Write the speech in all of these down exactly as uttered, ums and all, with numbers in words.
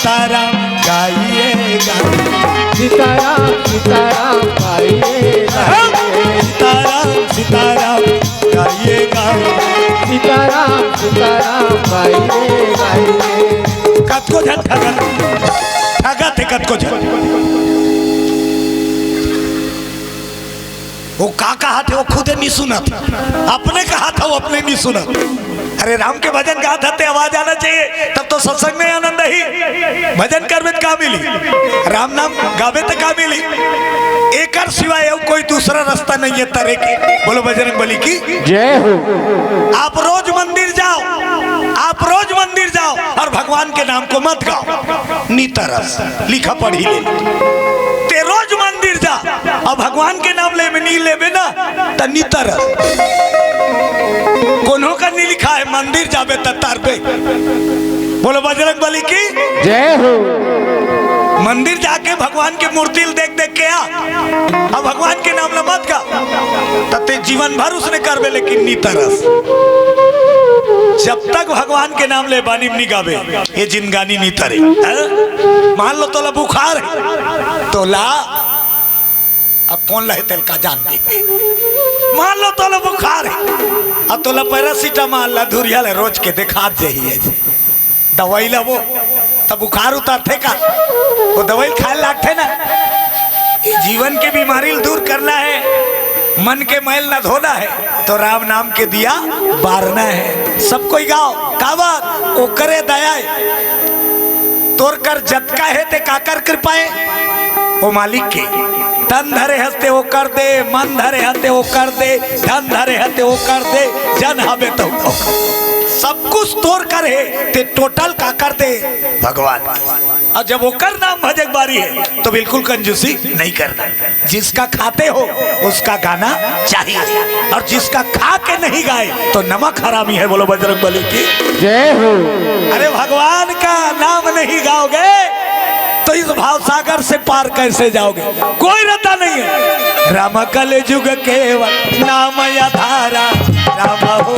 सीताराम गाइए गाइए। सीताराम, सीताराम गाइए गाइए। सीताराम, सीताराम गाइए गाइए। सीताराम, सीताराम गाइए गाइए। कतको झन ठगत, ठगत हे कतको झन। वो का कहाथे, वो खुदे नहीं सुनत, अपने कहाथे, वो अपने नहीं सुनत। अरे, राम के भजन गाथे ते आवाज आना चाहिए, तब तो सत्संग में आनंद ही। भजन करबे त का मिली, राम नाम गाबे त का मिली। एकर सिवाय अउ कोई दूसरा रास्ता नहीं है तरे के। बोलो बजरंग बली की। जय हो। आप रोज मंदिर जाओ, आप रोज मंदिर जाओ और भगवान के नाम को मत गाओ। नी तरस, लिखा पढ़ी ले। ते रोज मंदिर जा और भगवान के नाम ले में नी लेबे ना, त नी तरस। कोनो का नी लिखा है मंदिर जाबे त तरबे। बोलो बजरंग बली की। जय हो। मंदिर जाके भगवान के मूर्ति ल देख देख के आ, अब भगवान के नाम ल मत गा, त ते जीवन भर उसने करबे लेकिन नी तरस। जब तक भगवान के नाम ले बानी में नी गाबे, ये जिंदगानी नी तरे। हैं? मान लो तोला बुखार है, तोला, अब कौन लहे तेल का जान दे। मान लो तोला बुखार है, अब तोला पैरासिटामोल ला धुरिया ले रोज के देखा जाही है। दवाई ला वो, तब बुखार उतरथे का? वो दवाई खाए लागथे ना। ये जीवन के बीमारी ल दूर करना है, मन के मैल न धोना है, तो राम नाम के दिया बारना है। सब कोई गाओ, काबर? ओकरे दया है। तोर कर जतका हे ते काकर कृपा हे? ओ मालिक के। तन धरे हस ते ओकर दे, मन धरे हस ते ओकर दे, धन धरे हस ते ओकर दे, जन हबे तो ओकर। सब कुछ तोर कर हे, ते टोटल काकर दे? भगवान। और जब ओकर नाम भजे के बारी हे, तो बिल्कुल कंजूसी नहीं करना। जिसका खाते हो, उसका गाना चाहिए, और जिसका खा के नहीं गाए, तो नमक हरामी है। बोलो बजरंग बली की। जय हो। अरे, भगवान का नाम नहीं गाओगे, तो इस भाव सागर से पार कैसे जाओगे? कोई रास्ता नहीं है। राम कलजुग केवल नाम आधारा, राम हो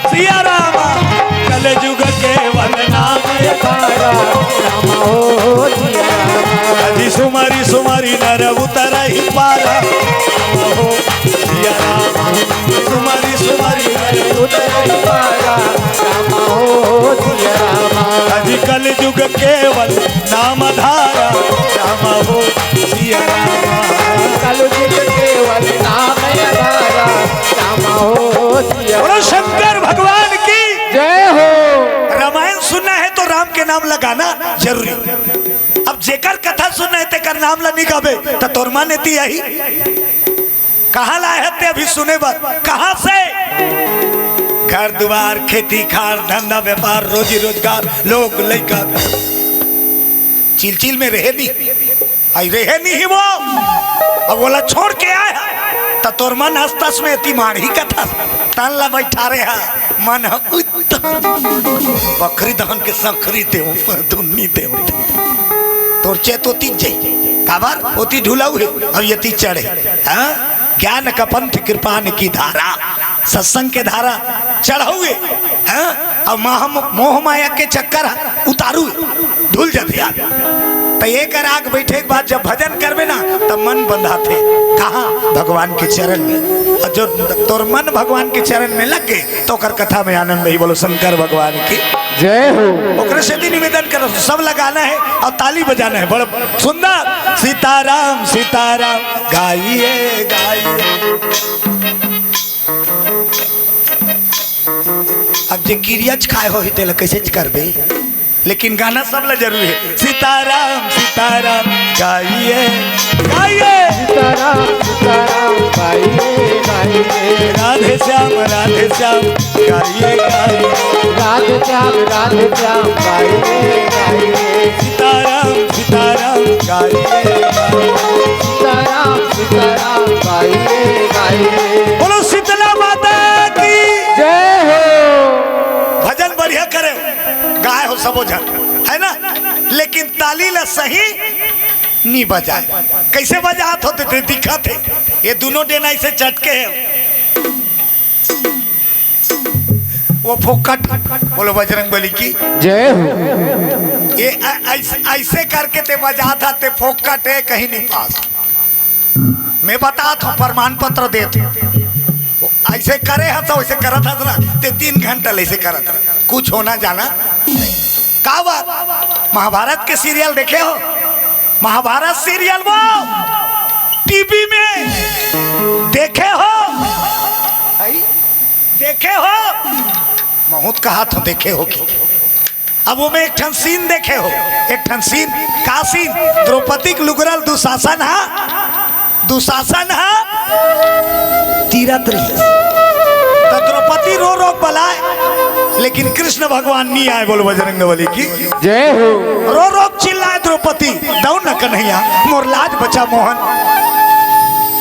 सिया राम, कलजुग केवल नाम आधारा, राम हो सिया राम। अजी सुमारी सुमारी नर उतर ही पारा, राम हो सिया राम। सुमारी सुमारी नर उतर ही पारा, राम हो सिया राम। अजी कलजुग केवल नाम आधारा, राम हो सिया राम। कलजुग केवल नाम आधारा, राम हो सिया। बोलो शंकर भगवान की। जय हो। रामायण सुनना है तो राम के नाम लगाना जरूरी। अब जेकर कथा सुनना है तेकर नाम ला नहीं गाबे, त तोर मन एती आही। कहाँ लाए हे ते अभी सुने बर? कहाँ से? घर दुआर, खेती खार, धंधा व्यापार, रोजी रोजगार, लोग लइका, चिलचिल में रहे नहीं, आई रहे नहीं ही वो। अब वोला छोड़ के आए हे, त तोर मन हस तस में एती माढ़ी कथा, तन ला बैठा रहे हे, मन ह उत बकरी दहन के संखरी देव, दुन्नी देव। तोर चेत ओती जाई। काबर? ओती ढुलाऊ हे, अब एती चढ़े। हाँ? ज्ञान का पंथ कृपान की धारा, सत्संग के धारा चढ़ाऊ हे। हाँ? अब माह-, मोह माया के चक्कर उतारू हे, ढुल जाथे यार। त एकर आग बैठे के बाद जब भजन करबे ना, तब मन बंधाथे। कहाँ? भगवान के चरण में। और जो तोर मन भगवान के चरण में लग गे, तो ओकर कथा में आनंद ही। बोलो शंकर भगवान की। जय हो। ओकरे से भी निवेदन करो, सब लगाना है और ताली बजाना है। बड़ा सुंदर। सीताराम सीताराम गाइए गाइए। अब जे किरियच खाए होही तेला कैसे करबे? लेकिन गाना सब ला जरूरी है। सीताराम सीताराम गाइए गाइए। सीताराम सीताराम गाइए गाइए। राधे श्याम राधे श्याम गाइए गाइए। राधे श्याम राधे श्याम गाइए गाइए। सीताराम सीताराम गाइए गाइए। सीताराम सीताराम गाइए गाइए। बोलो शीतला माता की। जय हो। भजन बढ़िया करे, गाए हो सबो झन, है ना? लेकिन ताली ला सही नी बजाए। कैसे बजात होते थे, दिखत हे। ये दोनों डेना ऐसे चटके हे। वो फोकट। बोलो बजरंग बली की। जय हो। ये ऐसे करके ते बजात हा, ते फोकट है, कहीं नहीं पास। मैं बतात हूँ, प्रमाण पत्र देत हूँ। ऐसे करे हा तो ऐसे करत हा ना, ते तीन घंटा ले ऐसे करत हा। कुछ होना जाना का बात। महाभारत के सीरियल देखे हो? महाभारत सीरियल वो टीवी में देखे हो? देखे हो? महूत कहा तो देखे हो कि अब वो में एक ठन सीन देखे हो, एक ठन सीन। का सीन? द्रौपदी के लुगरल दुशासन हा, दुशासन हा तीरत रही। तो द्रौपदी रो रो बलाए, लेकिन कृष्ण भगवान नहीं आए। बोलो बजरंग बली की। जय हो। रो रो चिल्लाए द्रौपदी, दौड़ न कन्हैया, मोर लाज बचा मोहन।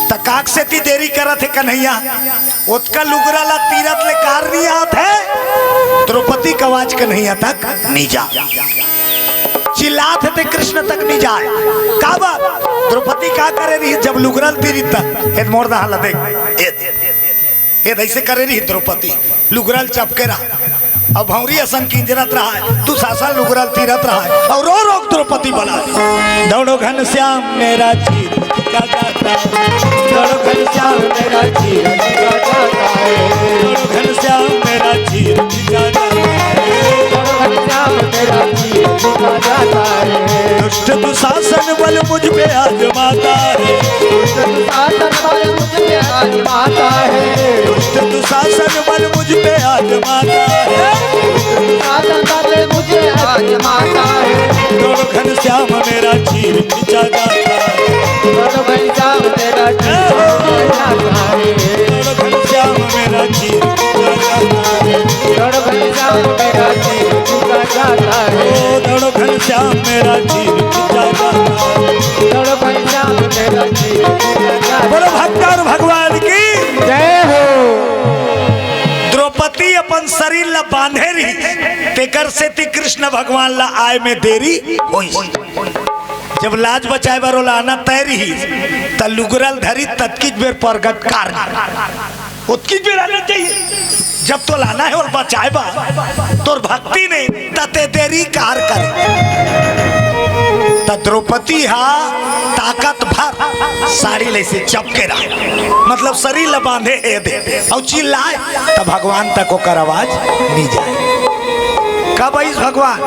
त काक से ती देरी करत है कन्हैया, ओतका लुगरा ला तीरत ले कार नहीं आत है। द्रौपदी का आवाज कन्हैया तक नहीं जा। चिल्लात है ते कृष्ण तक नहीं जाए। का बात? द्रौपदी का करे रही जब लुगरल तीरित त? हे मोर दहा ला देख। ए, ए, ऐसे करे रही द्रौपदी। लुगरल चपके रहा। अब भौरी असन किंजरत रहा है, दुशासन लुगरल तीरत रहा है, और रो रो द्रौपदी बला, दौड़ो घनश्याम मेरा चीर टिका जाता है, दौड़ो घनश्याम मेरा चीर टिका जाता है, दौड़ो घनश्याम मेरा चीर टिका जाता है, दौड़ो घनश्याम मेरा चीर टिका जाता है। दुष्ट दुशासन बल मुझ पे आजमाता है, दुष्ट दुशासन बल मुझ पे आजमाता है, दुष्ट दुशासन बल मुझ पे आजमाता है, दुष्ट दुशासन बल मुझे आजमाता है। दौड़ो घनश्याम मेरा चीर खींचा जाता है, दौड़ो घनश्याम मेरा चीर खींचा जाता है, दौड़ो घनश्याम मेरा चीर खींचा जाता है, दौड़ो घनश्याम मेरा चीर खींचा जाता है, ओ दौड़ो घनश्याम मेरा चीर खींचा जाता है, दौड़ो घनश्याम मेरा चीर खींचा जाता है। बोलो भक्तन भगवान की। जय हो। द्रौपदी अपन शरीर ला बांधे रही, तेकर सेती कृष्ण भगवान ला आय में देरी होइस। जब लाज बचाए बर ओला आना तय रही, त लुगरल धरी ततकीच बेर परगट कार। ओतकीच बेर आना चाहिए। जब तो लाना है और बचाए बर तोर भक्ति नहीं, त ते देरी कार करे। त द्रौपदी हा ताकत भर साड़ी ले से चपके रहा, मतलब शरीर ला बांधे हे दे, और चिल्लाए, त भगवान तक ओकर आवाज नहीं जाए। कब आइस भगवान?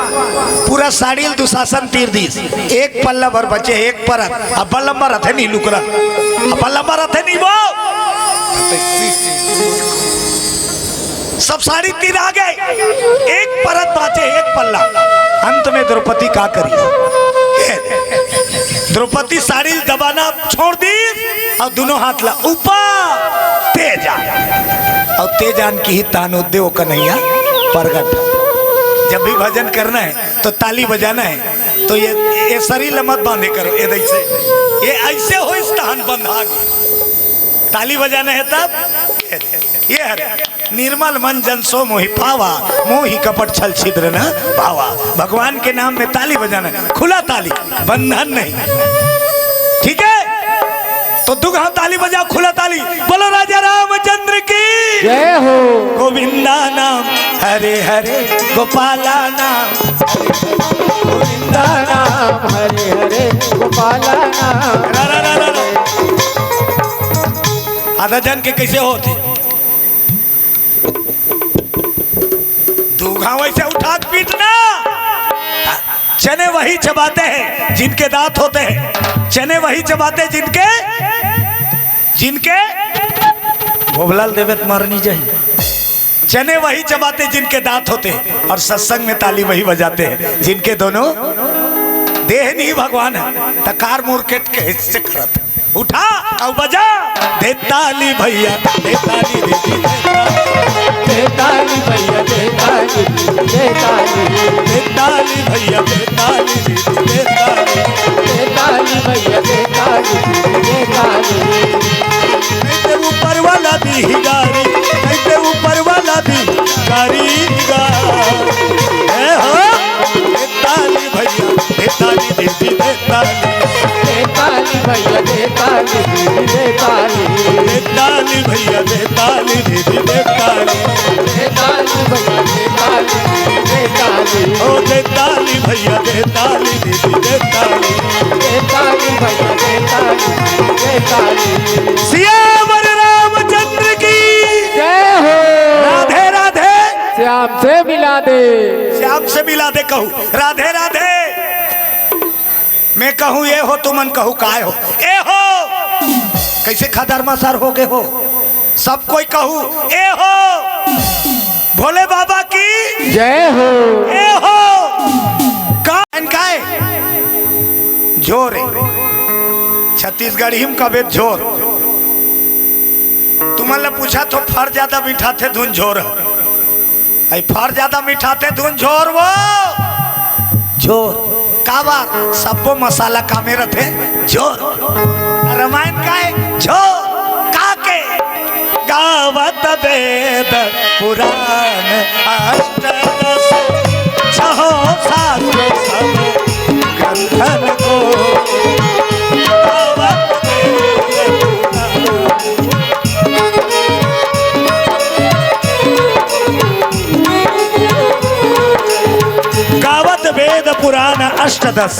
पूरा साड़ी ल दुशासन तीर दीस, एक पल्ला भर बचे, एक परत। अब लंबा रथे नहीं लुकरा, अब लंबा रथे नहीं वो, सब साड़ी तीरा गे, एक परत बाचे, एक पल्ला। अंत में द्रौपदी का करी? द्रौपदी साड़ी ल दबाना छोड़ दीस और दोनों हाथ ला ऊपर, तेज आ, और तेज आन की ही तान उद्दे वो कन्हैया परगट। जब भी भजन करना है तो ताली बजाना है, तो ये, ये शरीर ला मत बांधे करो, ये ऐसे, ये ऐसे होइस तहन बंधा गे। ताली बजाना है तब ये हरे निर्मल मन जन सो मोहि पावा, मोहि कपट छल छिद्र न भावा। भगवान के नाम में ताली बजाना, खुला ताली, बंधन नहीं। ठीक है, तो दू घाव ताली बजाओ, खुला ताली। बोलो राजा रामचंद्र की। जय हो। गोविंदा नाम हरे हरे, गोपाला नाम हरे हरे, गोविंदा नाम। हरे हरे गोपाला नाम। रा, रा, रा, रा, रा। आधा जन के कैसे होते? दू घाव ऐसे उठा के पीटना। चने वही चबाते हैं जिनके दांत होते हैं, चने वही चबाते हैं जिनके, जिनके। भोभलाल देवे त मरनी चाहिए। चने वही चबाते जिनके दांत होते हैं और सत्संग में ताली वही बजाते हैं जिनके दोनों देह नहीं भगवान है। त कार मुरकेट के हिस्से करत है। उठा और बजा। दे ताली भैया, दे ताली दीदी, दे ताली। दे ताली भैया, दे ताली दीदी, दे ताली। दे ताली भैया, दे ताली दीदी, दे ताली। दे ताली भैया, दे ताली दीदी, दे ताली। कैसे ऊपर वाला दी गारी, कैसे ऊपर वाला दी गारी गा। ए हो, दे ताली भैया, दे ताली दीदी, दे ताली। दे ताली भैया, दे ताली दीदी, दे ताली। दे ताली भैया, दे ताली दीदी, दे ताली। दे ताली भैया दे ताली, दे ताली। ओ दे ताली भैया, दे ताली दीदी, दे ताली। दे ताली भैया, दे ताली, दे ताली। सियावर रामचंद्र की जय हो। राधे राधे। श्याम से मिला दे। श्याम से मिला दे कहू, राधे राधे। मैं कहूँ ए हो, तुमन कहू काय हो? ए हो। कैसे खदरमा सर हो गए हो? सब कोई कहू ए हो। भोले बाबा की जय हो। ए हो। का, काय? झोर हे। छत्तीसगढ़ी म कबे झोर। तुमन ले पूछा तो फर ज्यादा मिठाथे धुन झोर। आई फर ज्यादा मिठाथे धुन झोर वो। झोर। काबर? सब्बो मसाला कामे रथे झोर। रामायण काय झोर। का के? गावत वेद पुराण अष्टदश छहो शास्त्र सब ग्रंथन को। गावत वेद पुराण गावत वेद पुराण अष्टदश,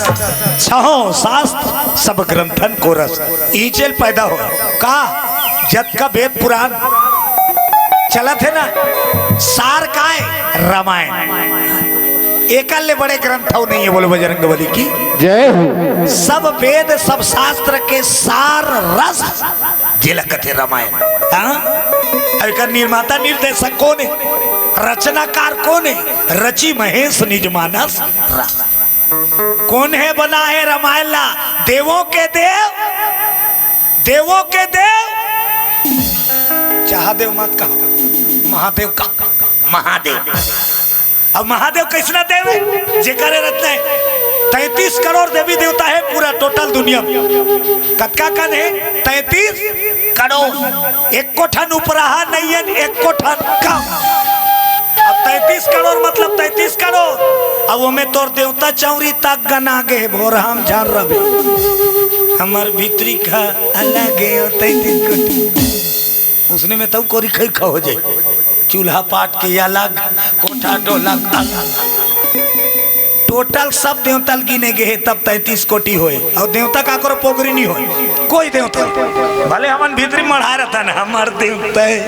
छहों शास्त्र सब ग्रंथन को रस। इही चेल पैदा हो का? जतका वेद पुराण चलत हे ना, सार काय? रामायण। एकर ले बड़े ग्रंथ अउ नहीं हे। बोलो बजरंग बली की जय हो। सब वेद, सब शास्त्र के सार रस जेला कथे रामायण। हाँ? अब एकर निर्माता निर्देशक कोन हे? रचनाकार कोन हे? रचि महेश निज मानस रस। कोन हे बनाहे रामायण ला? देवों के देव, देवों के देव। चाहा देव मत कहा, महादेव का, महादेव। अब महादेव कैसना देव हे? जेकर रचना हे। तैंतीस करोड़ देवी देवता हे पूरा total दुनिया म। कतका कन हे? तैंतीस करोड़। एको ठन उपराहा नइ हे, एको ठन कम। अब तैंतीस करोड़ मतलब तैंतीस करोड़। अब ओमे तोर देवता चौरी तक गना गे हे, भोरहा म झन रबे। हमर भीतरी का अलग हे, अउ तैंतीस करोड़। उसने में तउ कोरी खई खा हो जाए। चूल्हा पाट के अलग, कोठा डोलक अलग। Total सब देवता ल गिने गे हे, तब तैंतीस कोटि होए। अउ देवता काकरो पोगरी नहीं होए, कोई देवता। भले हमन भीतरी मढ़ा रहता ना, हमर देवता हे।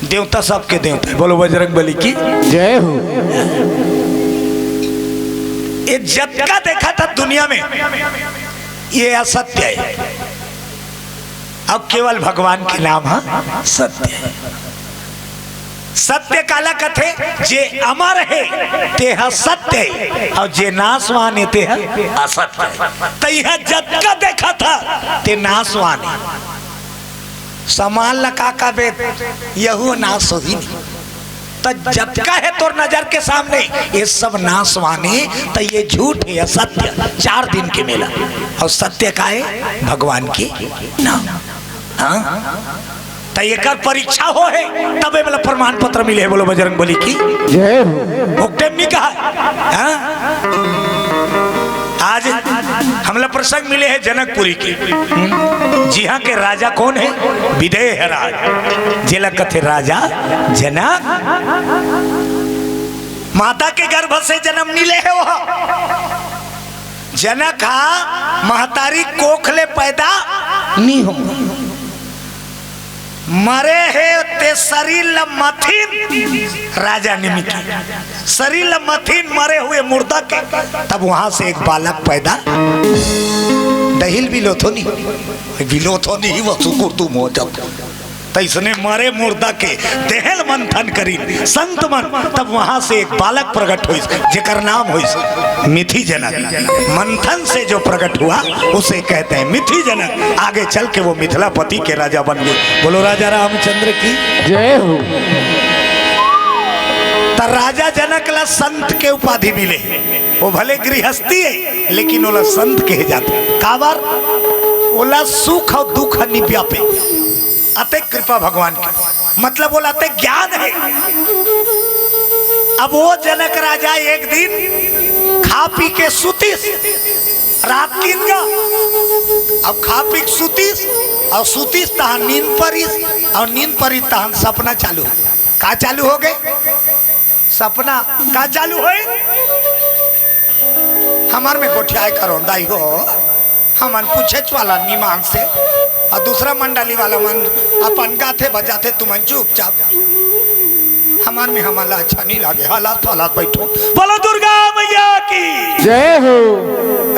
देवता सबके देवता हे। बोलो बजरंग बली की जय हो। ये जतका देखा था दुनिया में, ये असत्य हे। अब केवल भगवान के नाम ह सत्य हे। सत्य काला कथे? जे अमर हे, ते ह सत्य हे, अउ जे नाशवान हे, ते ह असत्य हे। त इह जतका देखा था, ते नाशवान हे। सामान ला का का बेच, यहू नाश होही नहीं। त जतका हे तोर नजर के सामने, ये सब नाशवान हे, त ये झूठ हे, असत्य। चार दिन के मेला। अउ सत्य का हे? भगवान के नाम। हाँ? त एकर परीक्षा हो हे, तबे वाला प्रमाण पत्र मिले हे। बोलो बजरंग बली की जय हो। ओकटे म नहीं कहा। हाँ? आज हमला प्रसंग मिले हे जनकपुरी के। हम्म? जिहाँ के राजा कोन हे? विदेह राज। जेला कथे राजा जनक। माता के गर्भ से जन्म नइ ले हे वो। जनक हा महतारी कोख ले पैदा नइ हो। मरे हे ते शरीर ल मथिन, राजा निमित्त शरीर ल मथिन, मरे हुए मुर्दा के, तब वहां से एक बालक पैदा। दहिल बिलोथो नहीं, बिलोथो नहीं, वो सुकुर तुम हो जब। तैसने मरे मुर्दा के देहल मंथन करिन संत मन, तब वहां से एक बालक प्रकट होइस, जेकर नाम होइस मिथि जनक। मंथन से जो प्रकट हुआ, उसे कहते हैं मिथि जनक। आगे चल के वो मिथिलापति के राजा बन गए। बोलो राजा रामचंद्र की जय हो। त राजा जनक ला संत के उपाधि मिले। वो भले गृहस्थी हे, लेकिन ओला संत कहे जाथे। काबर? ओला सुख अउ दुख ह नि व्यापे। अतेक कृपा भगवान के, मतलब ओला अतेक ज्ञान हे। अब वो जनक राजा एक दिन खा पी के सुतिस, रात किन गा। अब खा पी के सुतिस, अउ सुतिस तहां नींद परिस, अउ नींद परिस तहां सपना चालू हो। का चालू हो गए? सपना का चालू होई? हमर में गोठियाए करो दाई हो, हमन पूछेच वाला निमान से, अउ दूसरा मंडली वाला मन अपन गाथे बजाथे, तुमन चुपचाप। हमर में हमन ला अच्छा नहीं लागे, हालात फालात बैठो। बोलो दुर्गा मैया की। जय हो।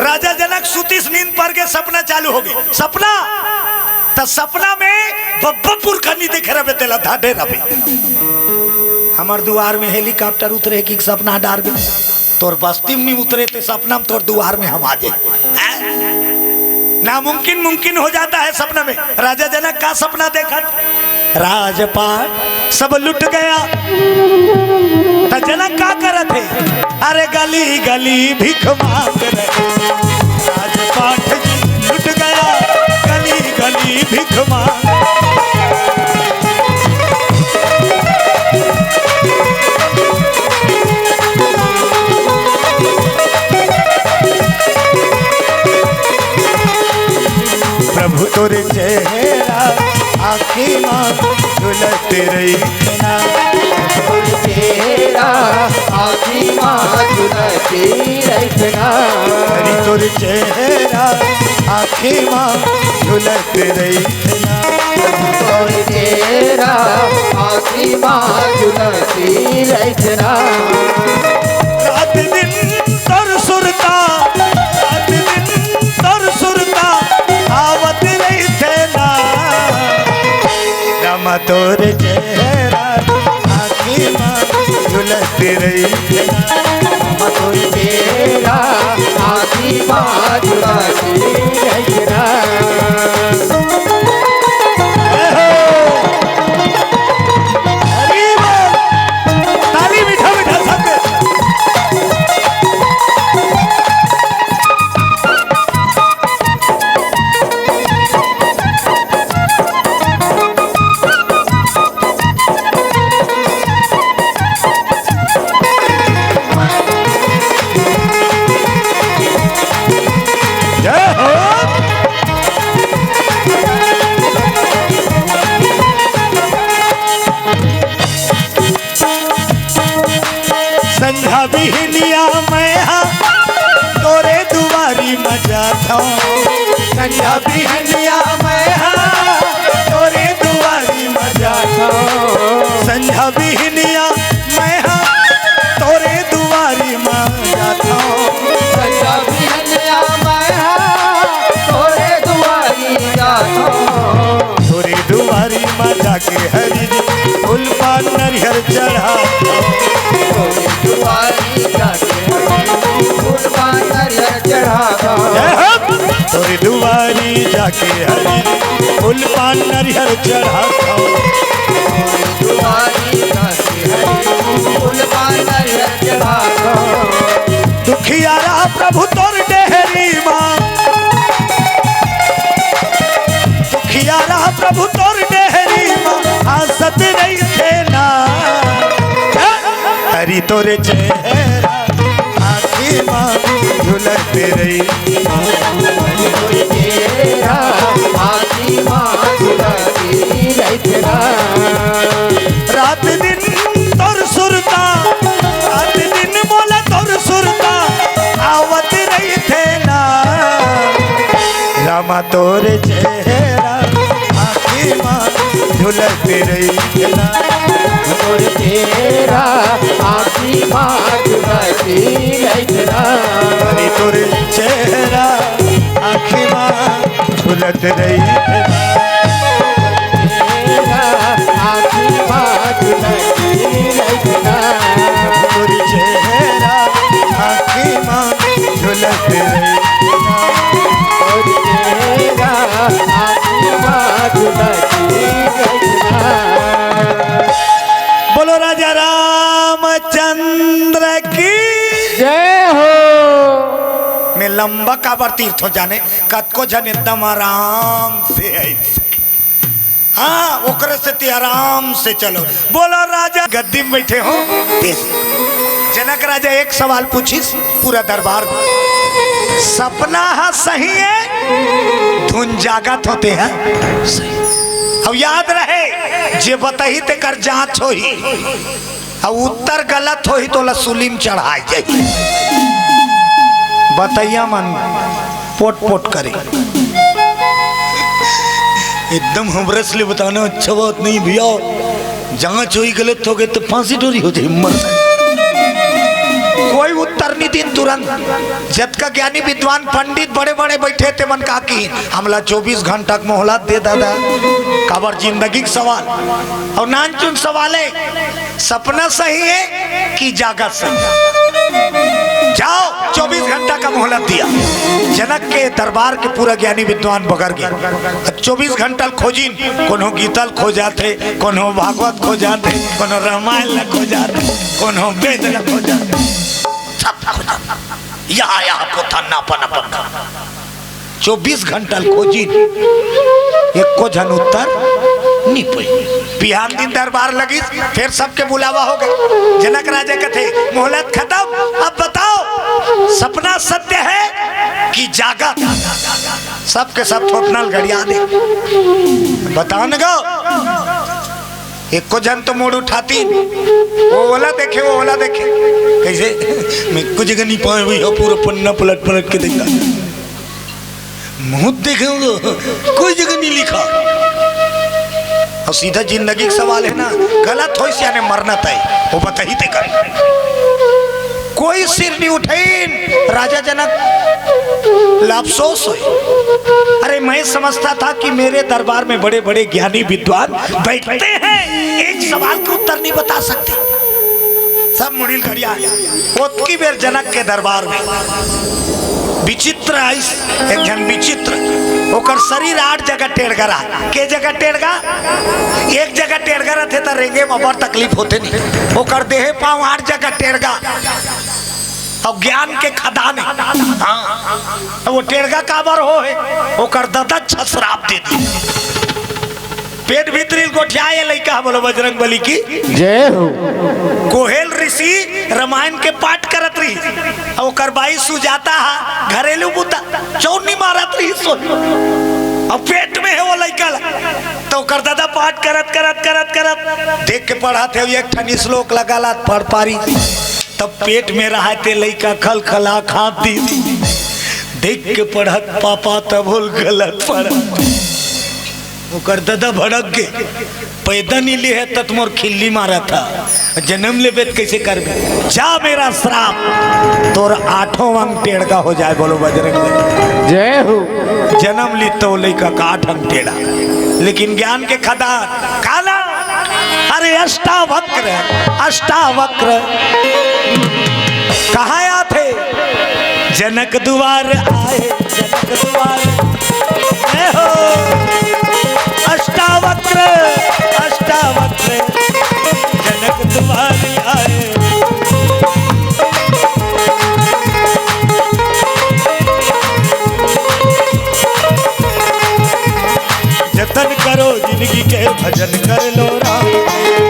राजा जनक सुतीस, नींद पर के सपना चालू हो गए। सपना, त सपना में बब्बा पुरखा नहीं देखे रहे, तेला धाडे रहे। हमर दुआर में हेलीकॉप्टर उतरे कि सपना डार में, तोर बस्ती में नहीं उतरे, ते सपना में तोर दुआर में हम आ जाए। हैं? नामुमकिन मुमकिन हो जाता है सपना में। राजा जनक का सपना देखा, राजपाट सब लुट गया, त जनक का करत हे? अरे गली गली भीख मांग रहे। राजपाट जी लुट गया, गली गली भीख मांग। प्रभु तोर चेहरा आँखी मा झुलत रहिथे ना। तोर चेहरा आँखी मा झुलत रहिथे ना। हरि तोर चेहरा आँखी मा झुलत रहिथे ना। तोर चेहरा आँखी मा झुलत रहिथे ना। रात दिन तोर सुरता, रात दिन तोर सुरता आवत रहिथे ना। रामा तोर चेहरा आँखी मा झुलत रहिथे ना। रामा तोर चेहरा आँखी मा झुलत रहिथे ना। हरि बोल। ताली मीठा मीठा सबके। जय हो। संझा बिहनिया मैं हा तोरे दुआरी म जाथौं। संझा बिहनिया मैं हा तोरे दुआरी म जाथौं। संझा बिहनिया मैं हा तोरे दुआरी म जाथौं। संझा बिहनिया मैं हा तोरे दुआरी जाथौं। तोरे दुआरी म जाके हरी जी फूल पान नरियर चढ़ाथौं। तोरे दुआरी जाके हरी जी फूल पान नरियर चढ़ाथौं। जय हो। तोरे दुआरी जाके हरी जी फूल पान नरियर चढ़ाथौं। तोरे दुआरी जाके हरी जी फूल पान नरियर चढ़ाथौं। दुखियारा प्रभु तोर डेहरी मा, दुखियारा प्रभु तोर डेहरी मा, हाँसत रहिथे ना। हरि तोर चेहरा आँखी मा झुलत रहिथे। हरि तोर चेहरा आँखी मा झुलत रहिथे ना। रात दिन तोर सुरता, रात दिन मोला तोर सुरता आवत रहिथे ना। रामा तोर चेहरा आँखी मा झुलत रहिथे ना। तोर चेहरा आँखी मा झुलत रहिथे ना। हरि तोर चेहरा आँखी मा झुलत रहिथे ना। चेहरा आँखी मा झुलत रहिथे ना। तोर चेहरा आँखी मा झुलत रहिथे ना। तोर चेहरा आँखी मा झुलत रहिथे ना। बोलो राजा रामचंद्र की। जय हो। मैं लंबा काबर तीरथौं जाने, कतको झन एकदम आराम से आइस। हाँ, ओकरे सेती आराम से चलो। बोलो राजा, गद्दी में बैठे हो। बेस। जनक राजा एक सवाल पूछिस, पूरा दरबार में, सपना हा सही हे, धुन जागत होथे हा सही। अब याद रहे, जे बताही तेकर जांच होही। अउ उत्तर गलत होही त ओला सूली म चढ़ाय जाही। बतइया मन पोट पोट करे। एकदम हमरस ले बताना अच्छा बात नहीं भैया, जांच होही गलत होगे त फांसी डोरी हो जाही, मर। कोई उत्तर नहीं दिन तुरंत। जतका ज्ञानी विद्वान पंडित बड़े बड़े बइठे ते मन का किहिन, हमला चौबीस घंटा के मोहलत दे दादा, काबर जिंदगी के सवाल। अउ नानचुन सवाल हे, सपना सही हे कि जागत सही? जाव, चौबीस घंटा का मोहलत दिया। जनक के दरबार के पूरा ज्ञानी विद्वान बगर गे। अब चौबीस घंटा ल खोजिन, कोनो गीता ल खोजाथे, कोनो भागवत खोजाथे, कोनो रामायण ल खोजाथे, कोनो वेद ल खोजाथे, सब खोजाथे। यहाँ यहाँ को था ना अपन अपन। चौबीस घंटा ल खोजिन, एको झन उत्तर नी पाई। बिहान दिन दरबार लगिस, फेर सबके बुलावा होगे। जनक राजा कथे, "मोहलत खतम, अब बताव, सपना सत्य हे कि जागत?" सबके सब थोथना ल गड़िया दे, "बता न गो।" एको झन तो मुड़ उठातिन, वो ओला देखे, वो ओला देखे। कइसे? मैं कुछ जगह नहीं पाए हुई हो, पूरा पन्ना पलट पलट के देखा। मुंह देखे हो, कोई जगह नहीं लिखा। अउ सीधा जिंदगी के सवाल हे ना, गलत होइस याने मरना तय, वो बताही ते कर। कोई सिर नहीं उठाइन। राजा जनक ला अफसोस होय। अरे, मैं समझता था कि मेरे दरबार में बड़े-बड़े ज्ञानी विद्वान बैठते हैं, एक सवाल का उत्तर नहीं बता सकते। सब मुड़ी ल करिया। ओतकी बेर जनक के दरबार में विचित्र आइस, एक झन विचित्र, ओकर शरीर आठ जगह टेड़गा रहा। के जगह टेड़गा? एक जगह टेड़गा रहते त रेंगे में बड़ तकलीफ होते नहीं। ओकर देहे पांव आठ जगह टेड़गा। अउ ज्ञान के खदान हे। हाँ। अउ वो टेड़गा काबर हो हे? ओकर ददा छसराप दे दी। पेट भीतरी ल गोठियाए लइका ह, बोलो बजरंग बली की। जय हो। कोहेल ऋषि रामायण के पाठ करत रही, अउ ओकर बाई सुजाता ह, घरेलू बुता, चौनी मारत रही सो। अउ पेट में हे वो लइका ला, त ओकर ददा पाठ करत, करत, करत, करत देख के पढ़त हे, एक ठन श्लोक लगा ला, पढ़ पारी। तब पेट में रहा ते लइका खलखला खांप दी। देख के पढ़त पापा तब होल गलत पढ़त। ओकर ददा भड़क गे, पैदा नहीं ले हे तत मोर खिल्ली मारा था, जन्म लेबे त कैसे करबे? जा मेरा श्राप, तोर आठों अंग टेड़गा हो जाए। बोलो बजरंग बली। जय हो। जन्म ली तो लइका का आठ अंग टेड़ा, लेकिन ज्ञान के खदान काला। अरे अष्टावक्र, अष्टावक्र कहाँ आथे? जनक दुआर आए, जनक दुआर। ए हो, अष्टावक्र, अष्टावक्र, जनक दुआर आए। जतन करो जिंदगी के भजन कर लो राम।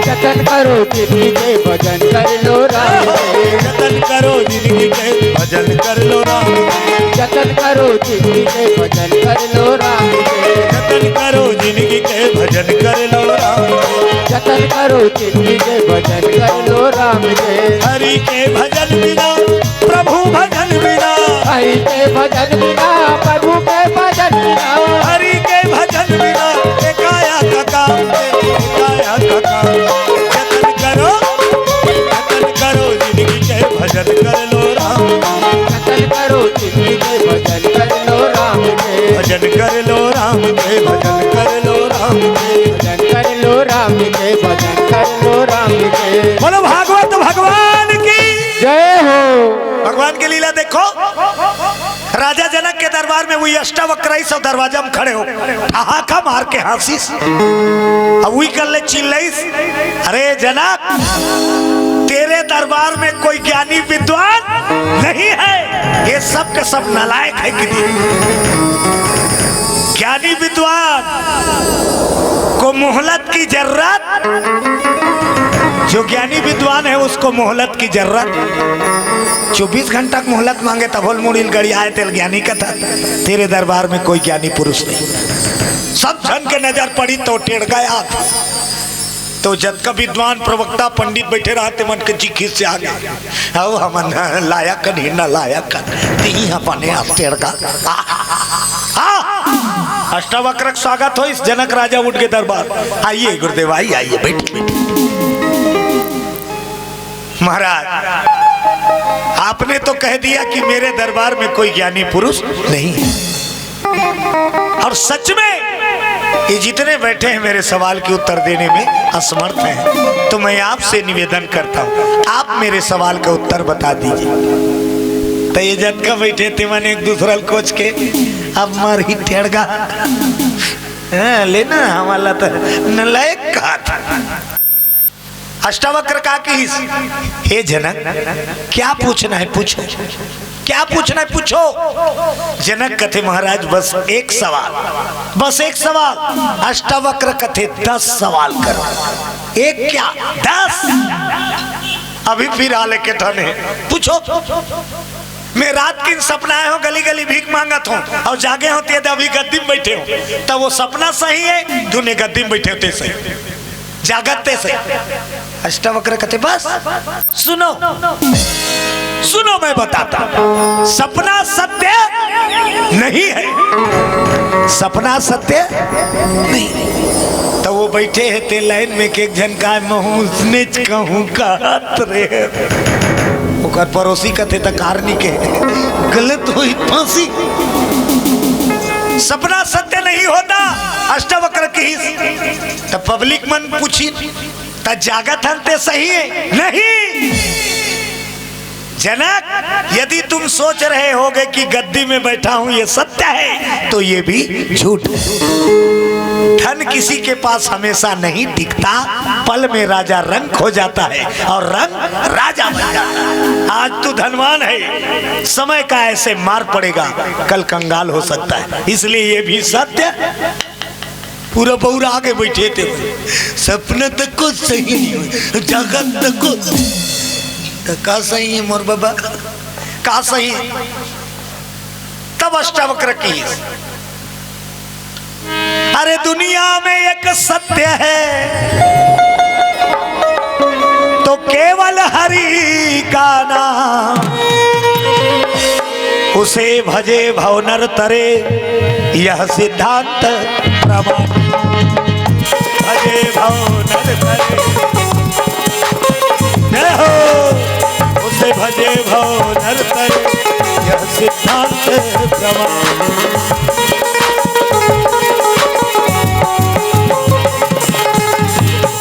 जतन करो जिंदगी के भजन कर लो राम। जतन करो जिंदगी के भजन कर लो राम। जतन करो जिंदगी के भजन कर लो राम। जतन करो जिंदगी के भजन कर लो राम। जतन करो जिंदगी के भजन कर लो राम के। हरि के भजन बिना, प्रभु भजन बिना। हरि के भजन बिना, प्रभु के भजन बिना। हरि के भजन बिना, ए काया का काम, ए काया का काम। जतन करो, जतन करो जिंदगी के भजन कर लो राम। जतन करो जिंदगी के भजन कर लो राम के। भजन कर लो राम के, भजन कर लो राम के। भजन कर लो राम के, भजन कर लो राम के। बोलो भागवत भगवान की। जय हो। भगवान की लीला देखो, राजा जनक के दरबार में वही अष्टावक्र आइस अउ दरवाजा में खड़े हो ठहाका मार के हाँसिस। अब वही कर ले चिल्लाइस, "अरे जनक, तेरे दरबार में कोई ज्ञानी विद्वान नहीं है, ये सब के सब नालायक है।" कि ज्ञानी विद्वान को मोहलत की जरूरत, जो ज्ञानी विद्वान है उसको मोहलत की जरूरत। चौबीस घंटा की मोहलत मांगे तब होल मुड़ील गड़ी आए तेल ज्ञानी कथा। तेरे दरबार में कोई ज्ञानी पुरुष नहीं। सब झन के नजर पड़ी तो टेढ़ गया। तो जतका विद्वान प्रवक्ता पंडित बैठे रहते, मन के जी खिसिया गे। अउ हमन लायक नहीं, न लायक, तीही अपने आप टेड़गा। हाँ, अष्टावक्र के स्वागत हो इस जनक राजा उठ के दरबार। आइए गुरुदेव, आइए, आइए, बैठिए, बैठिए। महाराज, आपने तो कह दिया कि मेरे दरबार में कोई ज्ञानी पुरुष नहीं है, और सच में ये जितने बैठे हैं मेरे सवाल के उत्तर देने में असमर्थ हैं, तो मैं आपसे निवेदन करता हूँ, आप मेरे सवाल का उत्तर बता दीजिए। तो ये जतका बैठे थे, मन एक दूसरा ल कोच के, अब मार ही टेड़गा। हाँ, लेना हमारा तो नलायक कहा था। अष्टावक्र का किहिस, हे जनक, क्या पूछना है पूछो, क्या पूछना है पूछो। जनक कथे, महाराज, बस एक सवाल, बस एक सवाल। अष्टावक्र कथे, दस सवाल करो। एक क्या, दस। अभी फिर आले के ठने पूछो। मैं रात किन सपना आए हो, गली गली भीख मांगत हो, और जागे हो ते अभी गद्दी में बैठे हो, तब वो सपना सही है, धुने गद्दी में बैठे होते सही, जागत ते सही। अष्टावक्र कथे, बस सुनो, सुनो, मैं बताता हूँ, सपना सत्य नहीं है, सपना सत्य नहीं। तो वो बैठे हैं ते लाइन में, के एक झन का महूँ उसने कहूँ कहत रे। ओकर पड़ोसी कथे, त कारनी के गलत होई फांसी। सपना सत्य नहीं होता, अष्टावक्र किहिस। त पब्लिक मन पूछी, त जागत हन ते सही है? नहीं। जनक, यदि तुम सोच रहे होगे कि गद्दी में बैठा हूं ये सत्य है, तो ये भी झूठ है। धन किसी के पास हमेशा नहीं टिकता, पल में राजा रंक हो जाता है और रंक राजा बन जाता है। आज तू धनवान है, समय का ऐसे मार पड़ेगा, कल कंगाल हो सकता है, इसलिए ये भी सत्य। पूरा बउरा के बैठे थे, सपना तको सही नहीं हो, जगत तको। तो का सही है मोर बाबा, का सही है? तब अष्टावक्र किहिस, अरे दुनिया में एक सत्य है, तो केवल हरि का नाम, उसे भजे भव नर तरे, यह सिद्धांत प्रमाण। भजे भव नर तरे, जय हो। उसे भजे भव नर तरे, यह सिद्धांत प्रमाण।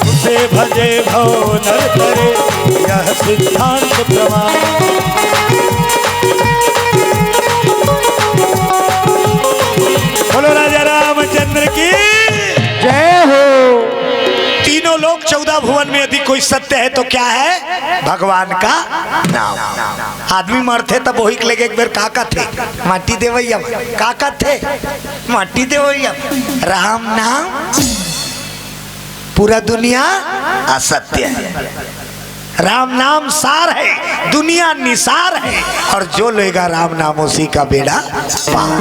उसे भजे भव नर तरे, यह सिद्धांत प्रमाण। बोलो राजा रामचंद्र की जय हो। तीनों लोक चौदह भुवन में यदि कोई सत्य है तो क्या है? भगवान का नाम। आदमी मरथे तब वही के लेके एक बेर का कथे? माटी देवैया। का कथे? माटी देवैया। राम नाम, पूरा दुनिया असत्य है। राम नाम सार है, दुनिया निसार है, और जो लेगा राम नाम उसी का बेड़ा पार।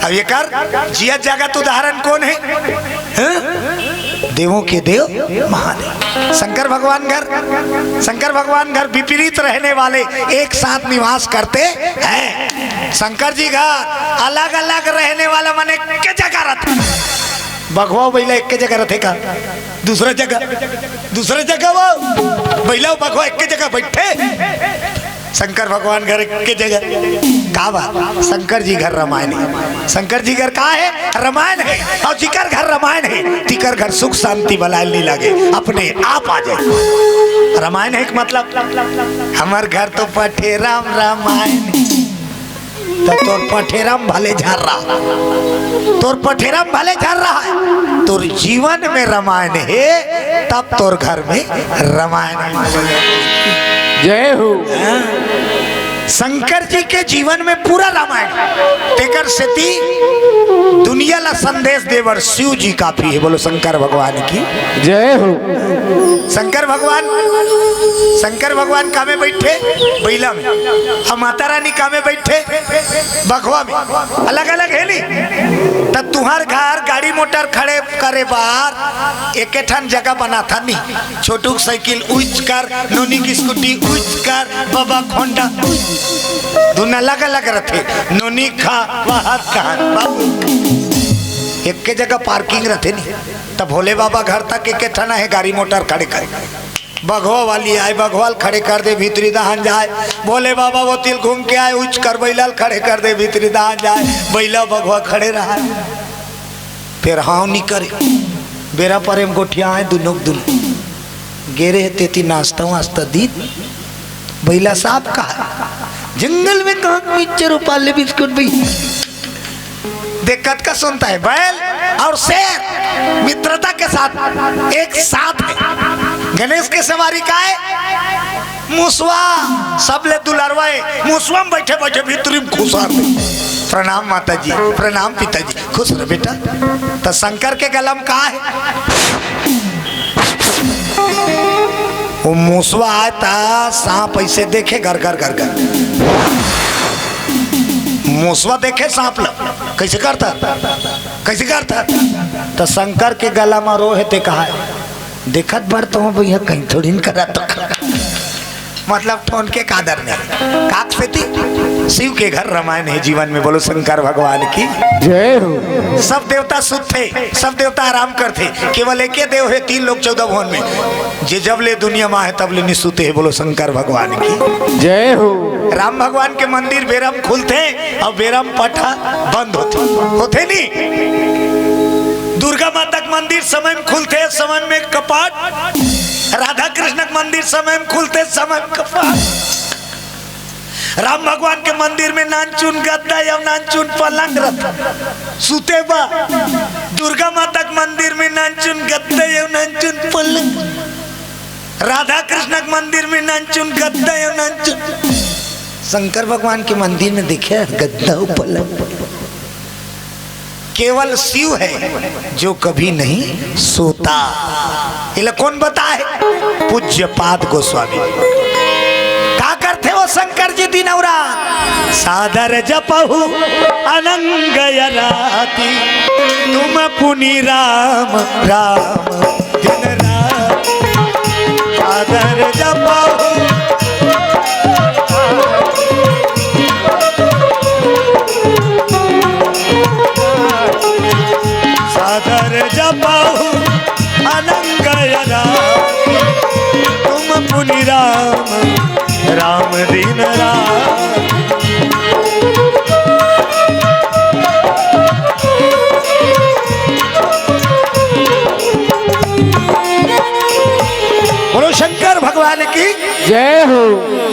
अब एकर जियत जागत उदाहरण कौन है? हैं? देवों के देव महादेव। शंकर भगवान घर, शंकर भगवान घर विपरीत रहने वाले एक साथ निवास करते हैं। शंकर जी घर अलग अलग रहने वाला मन एक जगह रहते। बघवा बइला एक जगह रहते का? दूसरा जगह, दूसरा जगह वो बइला बघवा एक जगह बैठे। शंकर भगवान घर एक जगह। का बात? शंकर जी घर रामायण है। शंकर जी घर का है? रामायण है। और जिकर घर रामायण है, तिकर घर सुख शांति बलायल नहीं लागे, अपने आप आ जाए। रामायण है कि मतलब हमार घर तो पठेराम रामायण है। तो तोर पठेराम भले झर रहा, तोर पठेराम भले झर रहा है, तोर जीवन में रामायण है, तब तोर घर में रामायण है। जय हो। हाँ। शंकर जी के जीवन में पूरा रामायण, तेकर सेती दुनिया ला संदेश देवर शिव जी काफी है। बोलो शंकर भगवान की जय हो। शंकर भगवान, शंकर भगवान कामे बैठे? बैला में। और माता रानी कामे बैठे? बघवा में। अलग अलग है नी? त तुंहर घर गाड़ी मोटर खड़े करे बर एके ठन जगह बनाथन नी। छोटू के साइकिल उच कर, नोनी के स्कूटी उच कर, बबा के होंडा उच। दुनो अलग-अलग रथे। नोनी खा, वहाद कहान, बाबू। एके जगह पार्किंग रथे नी। त भोले बाबा घर तक एके ठन हे गाड़ी मोटर खड़े करे। बघवा वाली आय, बघवा ल खड़े कर दे, भीतरी दहान जाय। भोले बाबा वो तिल घूम के आय, उच कर बइला ल खड़े कर दे, भीतरी दहान जाय। बइला बघवा खड़े रहा। फेर हाँव नी करे। बेरा परे म गोठियाय दुनो के दुनो। गे रेहे तेती नास्ता वास्ता दीन। बइला साफ कहा, जंगल में कहाँ मिक्सचर और पार्ले बिस्कुट भी। देख कतका सुनता है, बैल और शेर मित्रता के साथ एक साथ है। गणेश के सवारी का है? मुसवा, सबले दुलरवा है। मुसवा में बैठे बैठे भीतरी में खुसार दे। प्रणाम माता जी, प्रणाम पिताजी, खुश रह बेटा। त शंकर के गला म का है? वो मुसवा आय त सांप ऐसे देखे, गर गर गर गर। मुसवा देखे सांप ल, कैसे करता, कैसे करता? त शंकर के गला म रो हे ते कहा, देखत बर तो भैया कहीं थोड़ी न करा तो। मतलब ठोन के कादर नहीं। काक सेती शिव के घर रामायण है जीवन में। बोलो शंकर भगवान की जय हो। सब देवता सुत थे, सब देवता आराम करथे, केवल एके देव हे तीन लोक चौदह भुवन में, जे जब ले दुनिया में आहे तब ले निसुते हे। बोलो शंकर भगवान की जय हो। राम भगवान के मंदिर बेरा म खुलथे अउ बेरा म पट ह बंद होथे, होथे नी? दुर्गा माता के मंदिर समय में खुलथे, समय में कपाट, राधा कृष्ण के मंदिर समय में खुलथे, समय में कपाट। राम भगवान के मंदिर में नानचुन गद्दा अउ नानचुन पलंग रथे सुते बर। दुर्गा माता के मंदिर में नानचुन गद्दा अउ नानचुन पलंग। राधा कृष्ण के मंदिर में नानचुन गद्दा अउ नानचुन। शंकर भगवान के मंदिर में देखे गद्दा अउ पलंग। केवल शिव है जो कभी नहीं सोता। एला कोन बताय? पूज्य पाद गोस्वामी। का करथे वो शंकर जी दिन अउ रात? सादर जपहु अनंग अराती, तुम पुनि राम राम दिन रात। सादर जपहु सादर जपहु अनंग अराती, तुम पुनि राम राम दिन रात। बोलो शंकर भगवान की जय हो।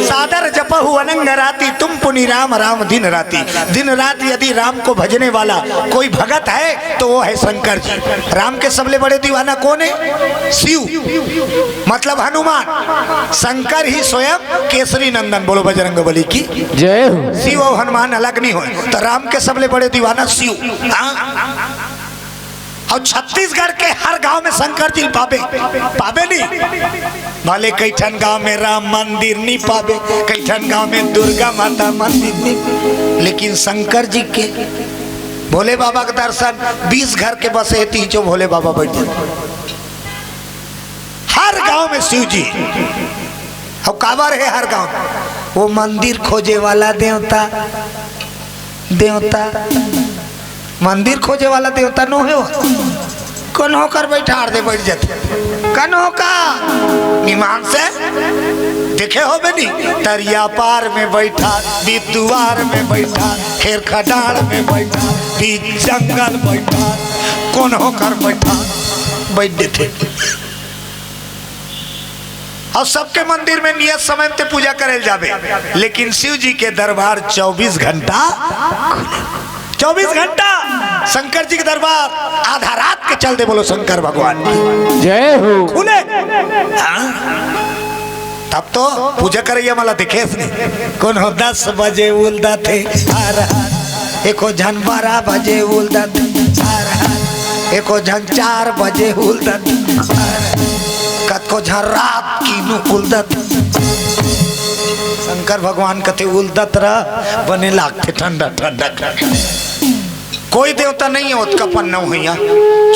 सादर जपहु अनंग राती, तुम पुनि राम राम दिन राती। दिन रात यदि राम को भजने वाला कोई भगत है तो वो है शंकर जी। राम के सबले बड़े दीवाना कौन है? शिव। मतलब हनुमान। शंकर ही स्वयं केसरी नंदन। बोलो बजरंग बली की जय हो। शिव अउ हनुमान अलग नहीं होय, त राम के सबले बड़े दीवाना शिव। हाँ? अउ छत्तीसगढ़ के हर गांव में शंकर जी ल पाबे, पाबे नहीं? भले कई ठन गांव में राम मंदिर नहीं पाबे, कई ठन गांव में दुर्गा माता मंदिर नहीं, लेकिन शंकर जी के, भोले बाबा के दर्शन, बीस घर के बसे हे, तीचो भोले बाबा बैठ जाथे। हर गांव में शिव जी। अउ काबर हे हर गांव? वो मंदिर खोजे वाला देवता, देवता, मंदिर खोजे वाला देवता नो हे वो। कोनो कर बैठार दे, बैठ जाथे। कोनो का निमान से देखे होबे नी, तरिया पार में बैठा, बीच दुआर में बैठा, खेर खडाड़ में बैठा, बीच जंगल बैठा, कोनो कर बैठा, बैठ देथे। अउ सबके मंदिर में नियत समय ते पूजा करे ल जाबे, लेकिन शिव जी के दरबार चौबीस घंटा, चौबीस घंटा शंकर जी के दरबार आधा रात के चल दे। बोलो शंकर भगवान की जय हो। खुले। हाँ? तब तो पूजा करइया मन ला देखेस नहीं। कोनो दस बजे उलदथे, हर हर। एको झन बारह बजे उलदथे, हर हर। एको झन चार बजे उलदथे, हर हर। कतको झन रात किनु उलदथे। शंकर भगवान कथे, उलदत रह, बने लागथे ठंडा ठंडा। कोई देवता नहीं है ओतका पन्ना हुइया,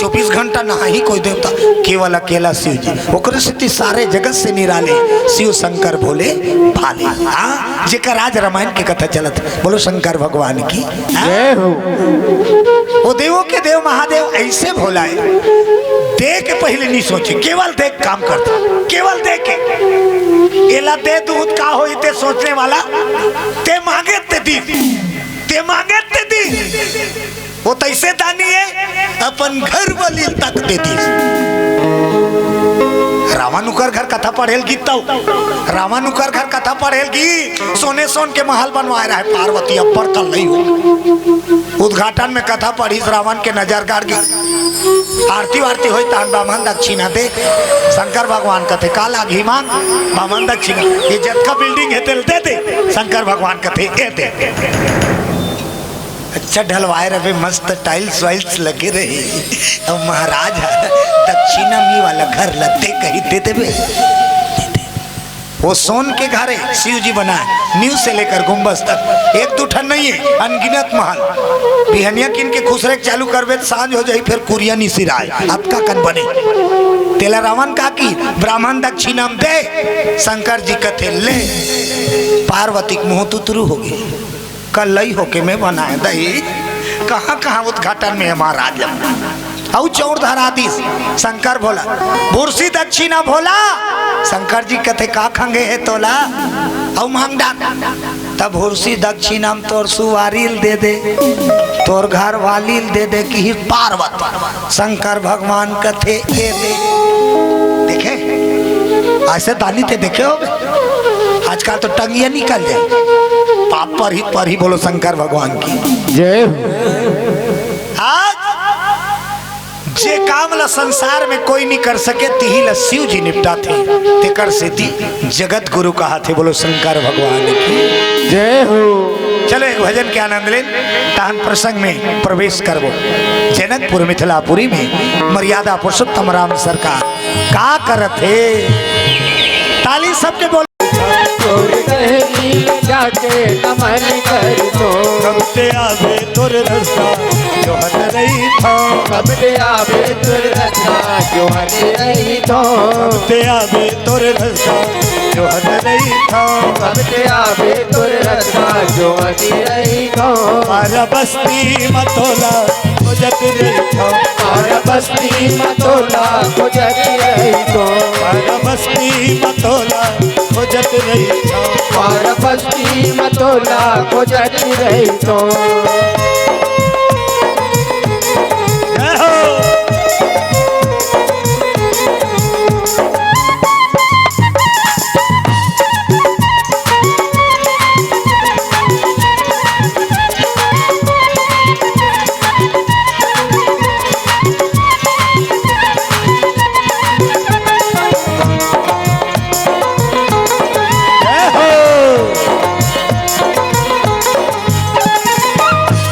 चौबीस घंटा नहाही कोई देवता, केवल अकेला शिव जी। ओकरे सेती सारे जगत से निराले, शिव शंकर भोले भाले। हाँ, जेकर आज रामायण के कथा चलत हे, बोलो शंकर भगवान की। हाँ? जय हो। वो देवों के देव महादेव ऐसे भोला है, दे के पहले नहीं सोचे, केवल दे के काम करता, केवल दे के। एला दे दूध का होई ते सोचने वाला, ते मांगे ते दी, ते मांगे ते दी। वो तइसे दानी हे, अपन घर वाली तक दे दी। रावण उकर घर कथा पढ़ेल गी तव, रावण उकर घर कथा पढ़ेल गी, सोने सोन के महल बनवाए रहे पार्वती, अब्बड़ कल्लई हो। उद्घाटन में कथा पढ़िस, रावण के नजर गड़ गी। आरती वारती होई, तहन बामन दक्षिणा दे। शंकर भगवान कथे, "का लागही मांग?" बामन दक्षिणा, "ये जतका building हे, तेल दे दे।" शंकर भगवान कथे, "ए दे।" अच्छा ढलवाए रहे, मस्त tiles वाइल्स लगे रहे। अब महाराज ह दक्षिणा मी वाला घर ल दे कही दे देबे। वो सोन के घर हे, शिव जी बनाए, नींव से लेकर गुंबद तक, एक दू ठन नहीं हे, अनगिनत महल। बिहनिया किन के खुसरे के चालू करबे त सांझ हो जाही, फिर कुरिया नी सिराय, अतका कन बने। तेला रावण का की, "ब्राह्मण दक्षिणा म दे।" शंकर जी कथे, "ले।" पार्वती के मुंह तुतरू हो गे। कल्लई होके मैं बनाए दही, कहाँ कहाँ उद्घाटन में हमार राज लग। अउ चौर धरा दीस शंकर भोला, "भुरसी दक्षिणा भोला।" शंकर जी कथे, "का खंगे हे तोला?" अउ मांग डार, "तब भुरसी दक्षिणा म तोर सुवारी ल दे दे, तोर घर वाली ल दे दे," किहिस पार्वती। शंकर भगवान कथे, "ए दे।" देखे, अइसे दानी ते देखे हो? आजकल तो टंगिया निकल जाए, पाप पर ही, पर ही बोलो शंकर भगवान की। जय हो। आज जे काम ला संसार में कोई नहीं कर सके, तिही ला शिव जी निपटाथे। तेकर सेती जगत गुरु कहाथे, बोलो शंकर भगवान की। जय हो। चलो एक भजन के आनंद लेन, तहन प्रसंग में प्रवेश करबो। जनकपुर मिथिलापुरी में मर्यादा पुरुषोत्तम राम सरकार का करत हे? ताली सबके बोल। तोर गहरी जाके नमन कर तो। कब ते आवे तोर रस्ता, जो हट रही था। कब ते आवे तोर रस्ता, जो हट रही तो। कब ते आवे तोर रस्ता, जो हट रही था। कब ते आवे तोर रस्ता, जो हट रही तो। पारा बस्ती मतोला खोजत रही था। पारा बस्ती मतोला खोजत रही तो। पारा बस्ती मतोला खोजत रही तो। पारा बस्ती मतोला खोजत रही तो। जय हो। जय हो।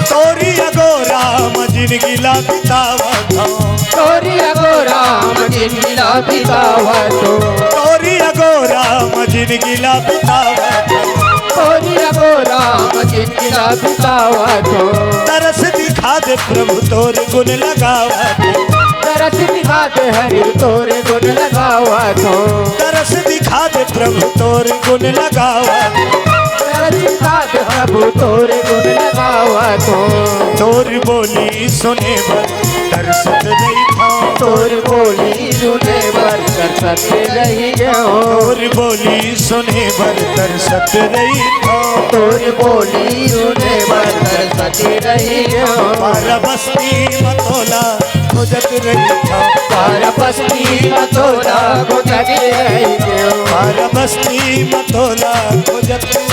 तोरी अगोरा म जिनगी ला बितावत हूँ। तोरी अगोरा म जिनगी ला बितावत हूँ। तोरी अगोरा म जिनगी ला बितावत हूँ। तोरी अगोरा म जिनगी ला बितावत हूँ। तरस दिखा दे प्रभु तोर गुण लगावत हूँ। तरस दिखा दे हरि तोर गुण लगावत हूँ। तरस दिखा दे प्रभु तोर गुण लगावत हूँ। तरस दिखा दे प्रभु तोर गुण लगावत हूँ। तोर बोली सुने बर तरसत रही था। तोर बोली सुने बर तरसत रही गयो। तोर बोली सुने बर तरसत रही था। तोर बोली सुने बर तरसत रही गयो। पारा बस्ती मतोला खोजत रही था। पारा बस्ती मतोला खोजत रही गयो। पारा बस्ती मतोला खोजत।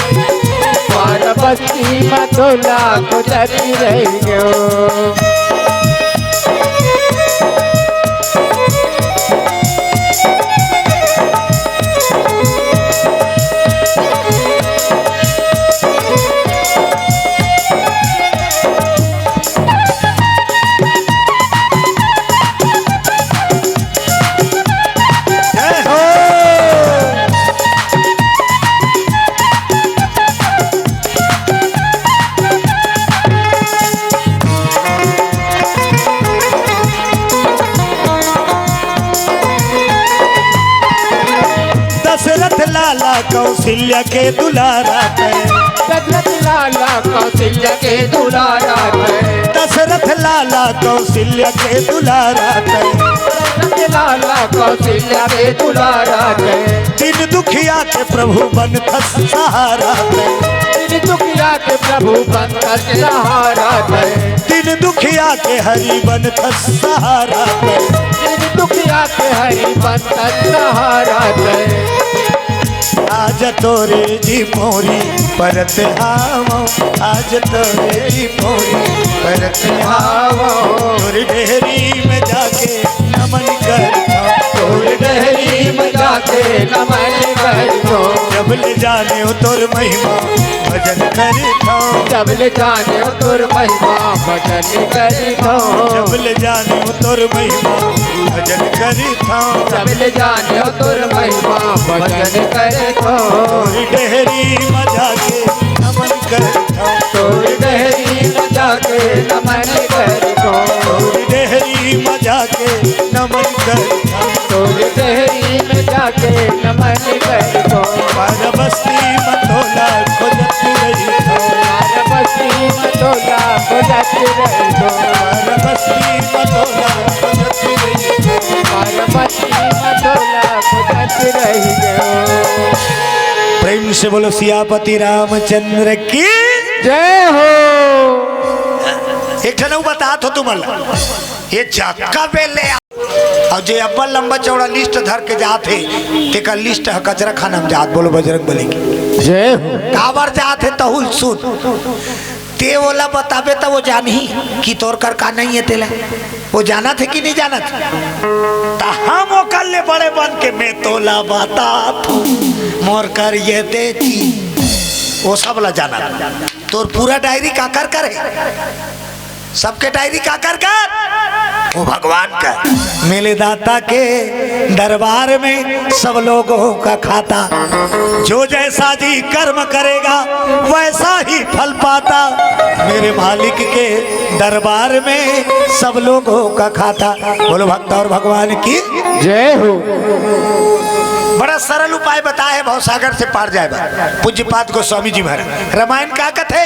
पारा बस्ती मतोला खोजत रही गयो। कौशल्या के दुलारा तैं। दशरथ लाला कौशल्या के दुलारा तैं। दशरथ लाला कौशल्या के दुलारा तैं। दशरथ लाला कौशल्या के दुलारा तैं। दीन दुखिया के प्रभु बनथस सहारा तैं। दीन दुखिया के प्रभु बनथस सहारा तैं। दीन दुखिया के हरि बनथस सहारा तैं। दीन दुखिया के हरि बनथस सहारा तैं। आज तोरे जी मोरी परत आवों, आज तोरे जी मोरी परत आवों। तोर डेहरी में जाके नमन करथों, तोर डेहरी में जाके नमन करथों। जब ले जानेंव तोर महिमा भजन करथों। जब ले जानेंव तोर महिमा भजन करथों। जब ले जानेंव तोर महिमा भजन करथों। जब ले जानेंव तोर महिमा भजन करथों। तोर डेहरी में जाके नमन करथों। तोर डेहरी में जाके नमन करथों। तोर डेहरी में जाके नमन करथों। तोर डेहरी में जाके नमन करथों। बारा बस्ती में तोला खोजत रहिथों। बारा बस्ती में तोला खोजत रहिथों। बारा बस्ती में तोला खोजत रहिथों। बारा बस्ती में तोला खोजत रहिथों। प्रेम से बोलो सियापति रामचंद्र की। जय हो। एक ठन अउ बतात हों तुमन ला, ये जतका बेर ले आ-, अउ जे अब्बड़ लंबा चौड़ा लिस्ट धर के जात हे, तेकर लिस्ट ह कचरा खाना में जात। बोलो बजरंग बली की। जय हो। काबर जात हे तहूं ल सुन। तें ओला बताबे त ओ जानही कि तोर कर का नइ हे तेला। ओ जानत हे कि नइ जानत? त हम ओकर ले बड़े बन के मैं तोला बतात हों, मोर कर ये दे जी। ओ सब ला जानत। तोर पूरा डायरी काकर कर हे? सबके डायरी काकर कर? ओ भगवान कर। मेरे दाता के दरबार में सब लोगों का खाता, जो जैसा जी कर्म करेगा वैसा ही फल पाता। मेरे मालिक के दरबार में सब लोगों का खाता। बोलो भक्त और भगवान की। जय हो। बड़ा सरल उपाय बताए हे भवसागर से पार जाए बर। पूज्यपाद गोस्वामी जी महाराज रामायण का कथे,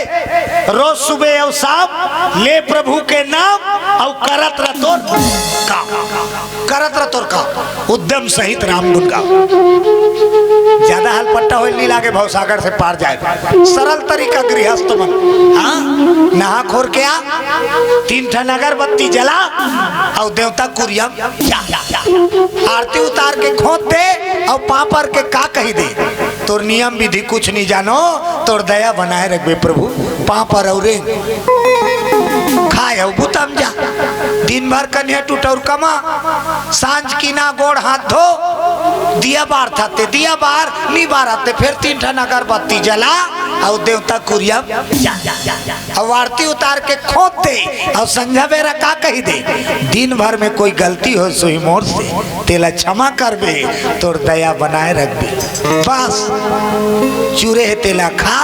रोज सुबह अउ शाम ले प्रभु के नाम अउ करत रह तोर काम। करत रह तोर काम, उद्यम सहित राम गुण गाओ। ज्यादा हलपट्टा होय नइ लागे भवसागर से पार जाए। सरल तरीका गृहस्थ मन, हाँ, नहा खोर के आ, तीन ठन अगरबत्ती जला अउ देवता कुरिया जा, जा, जा। आरती उतार के खोंत दे अउ पांपर के का कहि दे, तोर नियम विधि कुछ नइ जानों, तोर दया बनाए रखबे प्रभु। पांपर अउ रेंग खाए अउ बुता म जा, दिन भर कनिहा टूटउर कमा, सांझ किना गोड़ हाथ धो, दिया बारथस ते दिया बार, नइ बारस ते फेर तीन ठन अगरबत्ती जला अउ देवता कुरिया म जा, जा, जा, जा। अउ आरती उतार के खोंत दे अउ संझा बेरा का कहि दे, दिन भर में कोई गलती होय सुही मोर से, तेला क्षमा करबे, तोर दया बनाए रखबे। बस, चुरे हे तेला खा,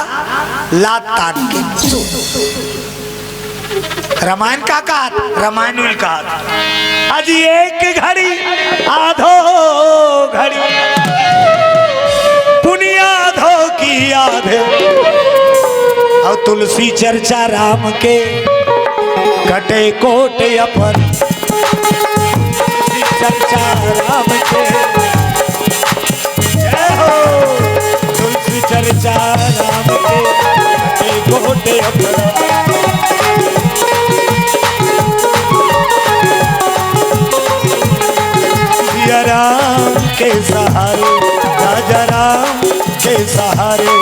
लात तान के सो। रामायण का कहत? रामायण उल कहत। अजी एक घड़ी आधो घड़ी पुनि आधो की आधे। अउ तुलसी चर्चा राम के कटे कोट अपन। तुलसी चर्चा राम के। जय हो। तुलसी चर्चा राम के, कटे कोट अपराध। सिया राम के सहारे, राजा राम के सहारे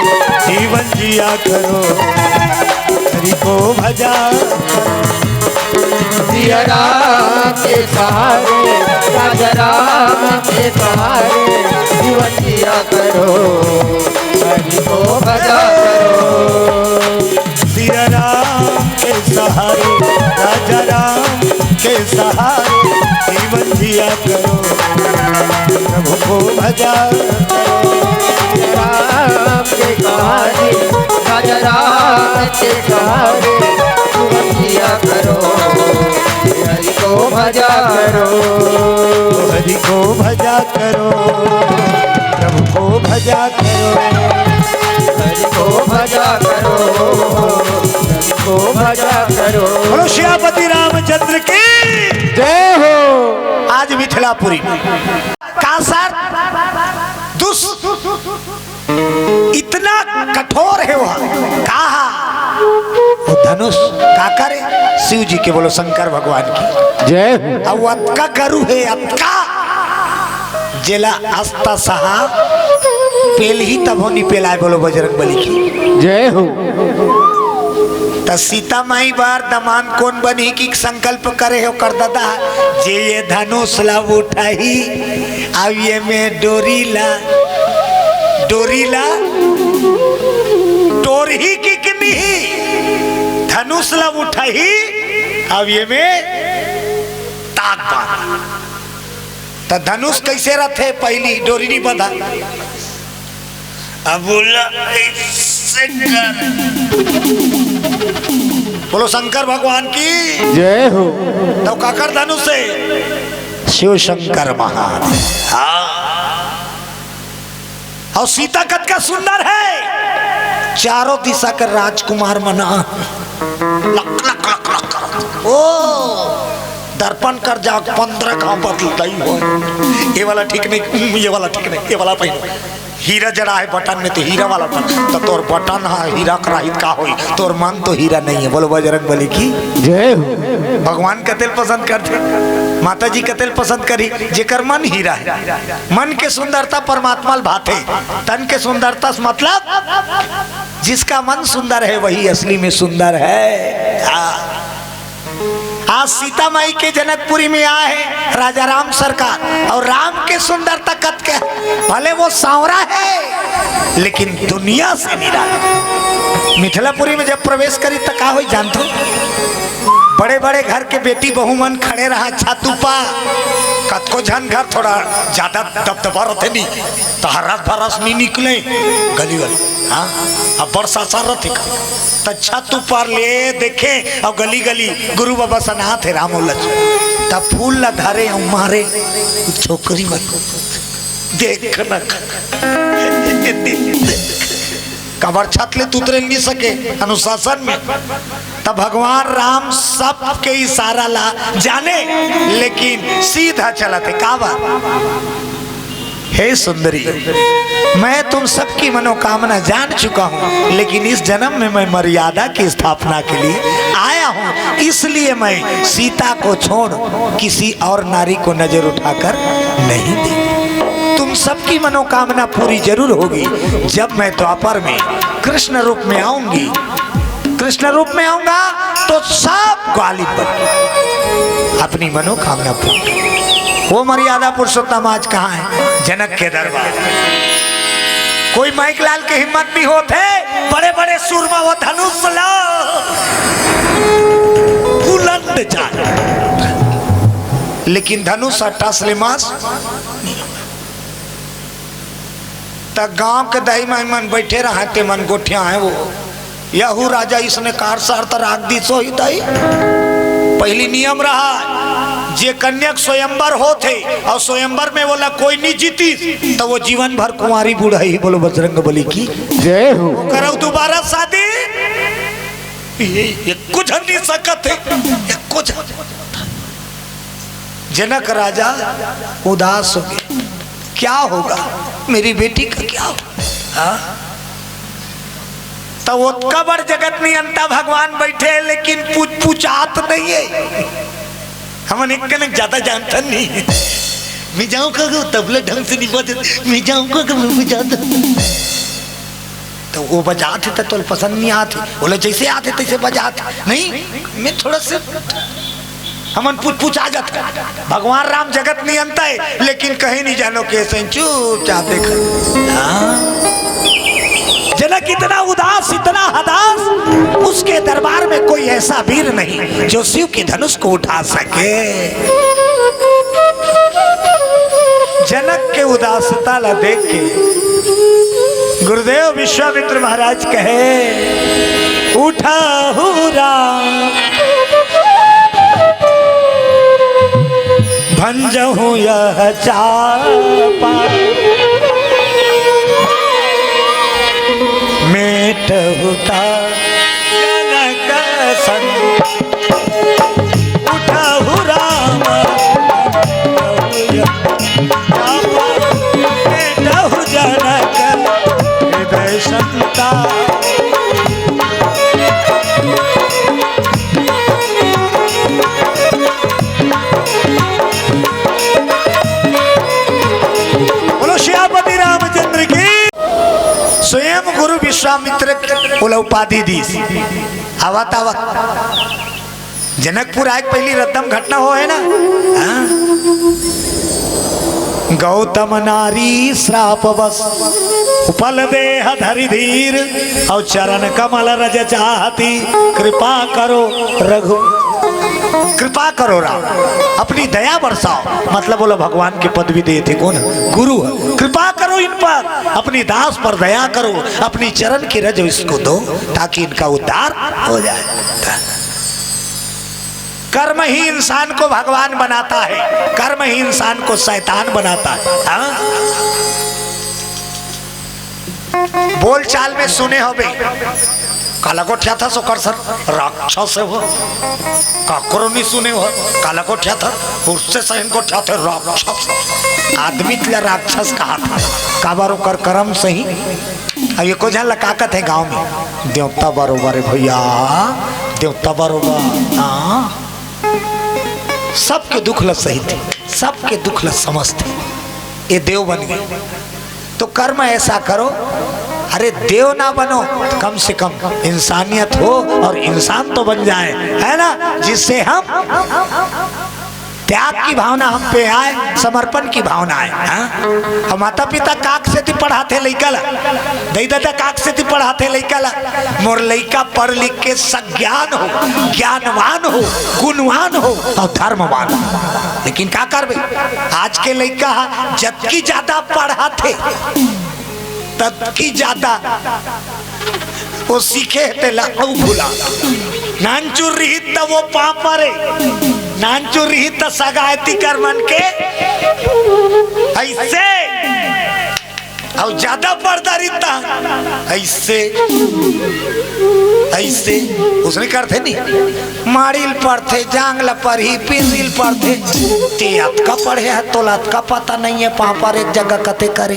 जीवन जिया करो, हरि को भजा। सिया राम के सहारे, राजा राम के सहारे जीवन जिया करो, हरि को भजा करो। सिया राम के सहारे, राजा राम के सहारे जीवन जिया करो, प्रभु को भजा करो। राम के सहारे, राजा राम के सहारे जीवन जिया करो, हरि को भजा करो। हरि को भजा करो। प्रभु को भजा करो, हरि को भजा करो, हरि को भजा करो। बोलो सियापति रामचंद्र की। जय हो। आज मिथिलापुरी का सर दुस इतना कठोर हे वो। कहा वो धनुष का करे शिव जी के, बोलो शंकर भगवान की। जय हो। अब वो अतका गरु हे, अतका, जेला अस्ता सहा पेलही तभो नी पेलाय, बोलो बजरंग बली की। जय हो। त सीता माई बर दमान कोन बनही कि संकल्प करे हे ओकर ददा, जे ये धनुष ला उठाही, अब ये में डोरी ला, डोरी ला टोरही कि किनही, धनुष ला उठाही, अब ये में ताक बांध। त धनुष कैसे रथे? पहली डोरी नहीं बंधा। अब बोला, "ऐसे कर।" बोलो शंकर भगवान की। जय हो। तब काकर धनुष हे? शिव शंकर महादेव। हाँ। और सीता कतका सुंदर हे, चारों दिशा के राजकुमार मन लक लक लक लक करत। ओ दर्पण कर जा, पंद्रह घाव बदलई हो, ये वाला ठीक नहीं, ये वाला ठीक नहीं, ये वाला पहनो। हीरा जड़ा हे बटन में, तो हीरा वाला पहन, तो तोर बटन हा हीरा के रहित का होई, तोर मन तो हीरा नहीं हे। बोलो बजरंग बली की। जय हो। भगवान कतेल पसंद करथे, माता जी कतेल पसंद करी, जेकर मन हीरा हे। मन के सुंदरता परमात्मा ल भाथे, तन के सुंदरता से मतलब, जिसका मन सुंदर है वही असली में सुंदर है। हाँ। आज सीता माई के जनकपुरी में आए हैं राजा राम सरकार, और राम के सुंदरता कतके, भले वो सांवरा है लेकिन दुनिया से निराला। मिथिलापुरी में जब प्रवेश करी त का होई जानथो? बड़े बड़े घर के बेटी बहू मन खड़े रहा छत ऊपर, कतको झन घर थोड़ा ज्यादा दबदबा रथे नी, त हरस भरस नी निकले गली गली। हाँ, अब बरसा सा रथे का, त छत ऊपर ले देखे, अउ गली गली गुरु बाबा सनात हे राम उलझ, त फूल ला धरे अउ मारे, उ छोकरी मन देख न, काबर छत ले त उतरे नहीं सके अनुशासन में। त भगवान राम सबके इशारा ला जाने, लेकिन सीधा चलत हे। काबर? हे सुंदरी, मैं तुम सबकी मनोकामना जान चुका हूँ, लेकिन इस जन्म में मैं मर्यादा की स्थापना के लिए आया हूँ, इसलिए मैं सीता को छोड़ किसी और नारी को नजर उठाकर नहीं देखूँ। तुम सबकी मनोकामना पूरी जरूर होगी। जब मैं द्वापर में कृष्ण रूप में आऊंगी, कृष्ण रूप में आऊंगा तो सब ग्वालिन बन अपनी मनोकामना पूर्ण। वो मर्यादा पुरुषोत्तम आज कहाँ है? जनक के दरबार। कोई माइक लाल के हिम्मत नहीं होत हे, बड़े बड़े सूरमा वो धनुष ला बुलंद जाए, लेकिन धनुष अट्ठास ले मास। त गांव के दाई माई मन बैठे रहे, ते मन गोठिया हे वो। यहू राजा इसने कार सार त राख दी सोही दाई। पहली नियम रहा, जे कन्या के स्वयंवर होत हे और स्वयंवर में वोला कोई नहीं जीतिस, त वो जीवन भर कुंवारी बुढ़ाही। बोलो बजरंग बली की। जय हो। करव दोबारा शादी, ये, ये कुछ नहीं सकत हे, ये कुछ। जनक राजा उदास हो गए, क्या होगा, मेरी बेटी का क्या होगा? हाँ? त ओतका बड़ जगत नियंता भगवान बैठे, लेकिन पूछ पूछात नहीं है। हमन एक कनक ज्यादा जानता नहीं है। मैं जाऊँ का तबला ढंग से नहीं बजत, मैं जाऊँ का मैं बजा दो। त वो बजात हे त तोल पसंद नहीं आत हे, बोले जैसे आत हे तैसे बजात हे। नहीं, मैं थोड़ा से हमन पूछ पूछ आ जात हे। भगवान राम जगत नियंता हे, लेकिन कहीं नहीं जानो कैसे चुपचाप देख। हाँ। जनक इतना उदास, इतना हताश, उसके दरबार में कोई ऐसा वीर नहीं जो शिव की धनुष को उठा सके। जनक के उदासता ला देख के गुरुदेव विश्वामित्र महाराज कहे, उठहु राम भंजहु यह चापा। उठहु राम, उठहु जनक, हृदय संताप। बोलो सियापति रामचंद्र की। स्वयं गुरु विश्वामित्र के ओला उपाधि दीस। आवत आवत जनकपुर आए के पहिली रद्दम घटना होय ना। हाँ? गौतम नारी श्रापवश उपल देह धरि धीर, अउ चरण कमल रज चाहती, कृपा करो रघु, कृपा करो राम, अपनी दया बरसाओ। मतलब ओला भगवान के पदवी देथे, कोन? गुरु ह। कृपा करो इन पर, अपनी दास पर दया करो, अपनी चरण की रज इसको दो, ताकि इनका उद्धार हो जाए। कर्म ही इंसान को भगवान बनाता है, कर्म ही इंसान को शैतान बनाता है। हाँ? बोलचाल में सुने होबे, काला गोठियाथस ओकर सर, राक्षस हे वो। काकरो नहीं सुने हो, काला गोठियाथस, उससे सही गोठियाथे राक्षस। आदमी ला राक्षस कहाथे, काबर ओकर करम सही। अब एको झन ला का कथे गाँव में, देवता बरोबर हे भैया, देवता बरोबर। हाँ, सबके दुख ला सहिथे, सबके दुख ला समझथे। ये देव बन गे। तो कर्म ऐसा करो, अरे देव ना बनो, कम से कम इंसानियत हो और इंसान तो बन जाए, है ना, जिससे हम त्याग की भावना हम पे आए, समर्पण की भावना आए। हाँ? अउ माता पिता काक सेती पढ़ाथे लइका ला, दई ददा काक सेती पढ़ाथे लइका ला, मोर लइका पढ़ लिख के सज्ञान हो, ज्ञानवान हो, गुणवान हो अउ धर्मवान हो। लेकिन का करबे, आज के लइका ह जतकी ज्यादा पढ़ाथे, ततकी ज्यादा वो सीखे हे तेला अउ भुला। नानचुर रिहिस त वो पापा रे, नानचुर रिहिस त सगायती कर मन के ऐसे, अउ ज्यादा पढ़दारी त ऐसे, ऐसे उसने करथे नहीं। माड़िल पढ़थे, जांग ल पढ़ही, पिंडिल पढ़थे। ते अतका पढ़े ह, तोला अतका पता नहीं है, पापा रे एक जगह कते करे।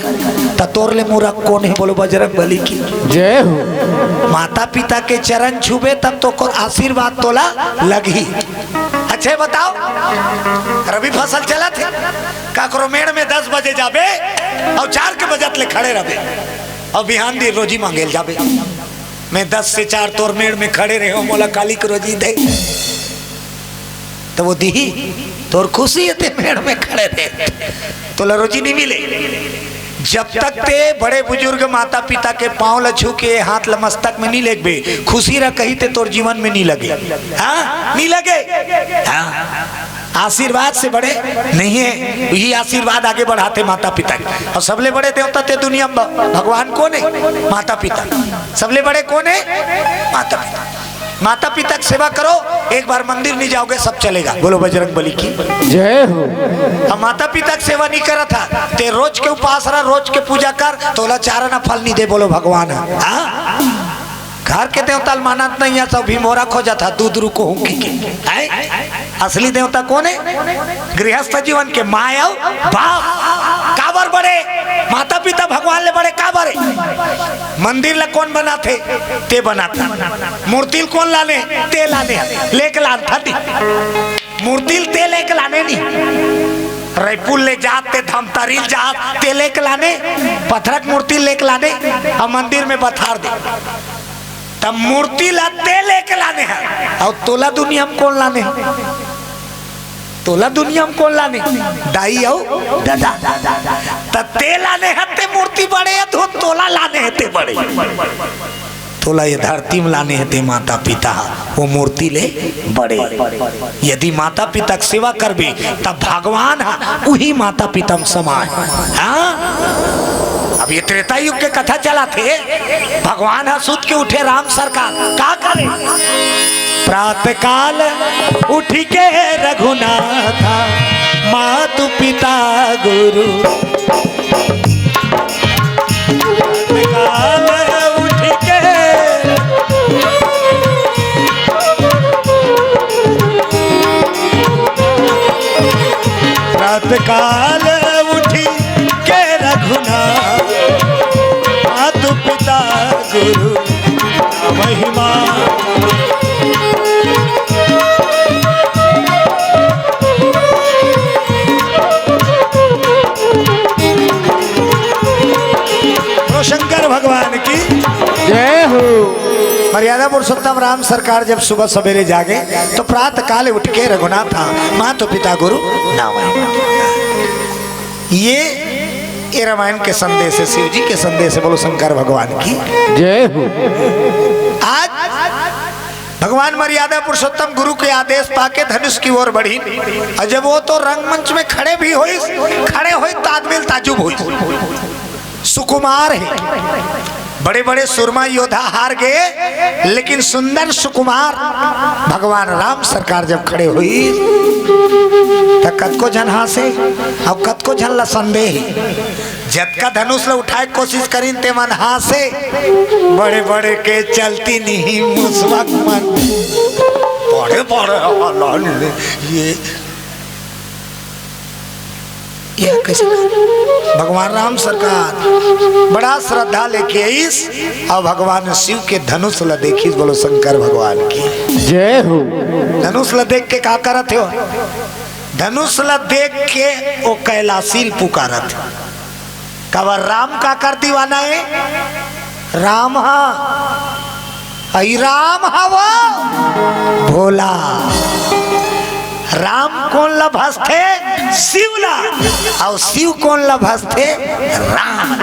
त तोर ले मूरख कोन हे, बोलो बजरंग बली की। जय हो। माता पिता के चरण छूबे तब तो ओकर आशीर्वाद तोला लगही। अच्छा बताओ, रबी फसल चलत हे, काकरो मेड़ में दस बजे जाबे अउ चार के बजत ले खड़े रहबे अउ बिहान दिन रोजी मांगे ल जाबे। मैं दस से चार तोर मेड़ में खड़े रहे हो, मोला काली के रोजी दे। त वो दिही, तोर खुशी हे ते मेड़ में खड़े रहे, तोला रोजी नहीं मिले। जब तक ते बड़े बुजुर्ग माता पिता के पांव ल छू के हाथ ल मस्तक में नहीं लेगबे, खुशी रह कही ते तोर जीवन में नहीं लगे। हाँ, नहीं लगे। हाँ। आशीर्वाद से बड़े नहीं है, यही आशीर्वाद आगे बढ़ाथे माता पिता के। अउ सबले बड़े देवता ते दुनिया में ब-, भगवान कोन हे? माता पिता। सबले बड़े कोन हे? माता पिता। माता पिता के सेवा करो, एक बार मंदिर नहीं जाओगे, सब चलेगा। बोलो बजरंग बली की। जय हो। अउ माता पिता के सेवा नहीं करत ह, ते रोज के उपास रह, रोज के पूजा कर, तोला चार आना फल नहीं दे, बोलो भगवान ह। हाँ? घर के देवता ल मानत नहीं हे, सब भी मोरा खोजत ह, दूध रुको हूँ की के। हैं? असली देवता कोन हे? गृहस्थ जीवन के माय अउ बाप। काबर बड़े? माता पिता भगवान ले बड़े काबर हे? मंदिर ल कोन बनाथे? ते बनाथे। मूर्ति ल कोन लाने? ते लाने। लेके लान थाती। मूर्ति ल ते लेके लाने नहीं। रईपुर ले जात ते, धमतरी ल जात ते, लेके लाने। पत्थर के मूर्ति लेके लाने अउ मंदिर में बथार दे। त मूर्ति ला ते लेके लाने हे, अउ तोला दुनिया में कोन लाने हे? तोला दुनिया में कोन लाने? दाई अउ ददा। त ते लाने हे ते मूर्ति बड़े हे, तो तोला लाने हे ते बड़े। तोला ये धरती में लाने हे ते माता पिता, वो मूर्ति ले बड़े। यदि माता पिता के सेवा करबे, तब भगवान ह उही माता पिता म समाय। हाँ? अब ये त्रेता युग के कथा चलत हे, भगवान ह सुत के उठे राम सरकार, का करे? प्रातः काल उठ के रघुनाथा, मातु पिता गुरु। प्रातः काल उठ के तत्काल उठी के रघुनाथ, मातु पिता गुरु महिमा। बोलो शंकर भगवान की। जय हो। मर्यादा पुरुषोत्तम राम सरकार जब सुबह सवेरे जागे तो प्रातः काल उठ के रघुनाथा, मातु पिता गुरु नाम। ये ये रामायण के संदेश है, शिव जी के संदेश है। बोलो शंकर भगवान की। जय हो। आज भगवान मर्यादा पुरुषोत्तम गुरु के आदेश पाके धनुष की ओर बढ़ी, और जब वो तो रंगमंच में खड़े भी होइस, खड़े होइस त आदमी ल ताजुब होइस। सुकुमार है, बड़े बड़े सुरमा योद्धा हार गए, लेकिन सुंदर सुकुमार भगवान राम सरकार जब खड़े होइस त कतको झन हांसे, अब कतको झन ला संदेह। जतका धनुष ला उठाए के कोशिश करिन ते मन हांसे, बड़े बड़े के चलती नहीं मुसवा के मन, बड़े बड़े हलान ये, ये कैसे? भगवान राम सरकार बड़ा श्रद्धा लेके आइस और भगवान शिव के धनुष ला देखिस। बोलो शंकर भगवान की। जय हो। धनुष ला देख के का करत हो? धनुष ला देख के वो कैलाशी ल पुकारत हे। काबर राम काकर दीवाना हे? राम हा, अई राम हा वो भोला। राम कोन ला भजथे? शिव ला। अउ शिव कोन ला भजथे? राम।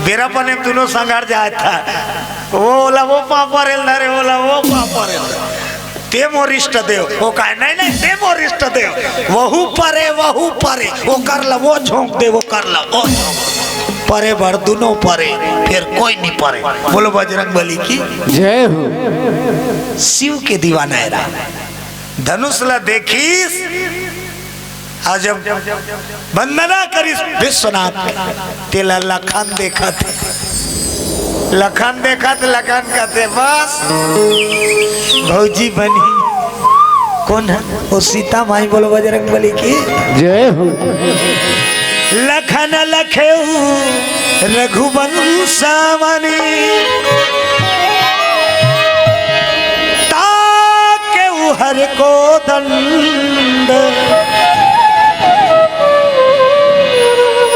बेरा बने दुनों संघर जात हे, वो ओला वो पाँव परे ल धरे, ओला वो पाँव परे ल धरे। ते मोर इष्ट देव, वो कहे, "नहीं, नहीं, ते मोर इष्ट देव।" वहू परे, वहू परे, ओकर ला वो झोंक दे, ओकर ला वो झोंक दे। परे बर दुनों परे, फेर कोई नहीं परे। बोलो बजरंग बली की। जय हो। शिव के दीवाना हे राम। धनुष ला देखिस, अउ जब वंदना करिस विश्वनाथ, तेला लखन देखत हे। लखन देखत, लखन कथे, "बस, भौजी बनही।" कोन हे? वो सीता माई। बोलो बजरंग बली की। जय हो। लखन लखेउ रघुवंशावनि, ताकेउ हर कोदंड।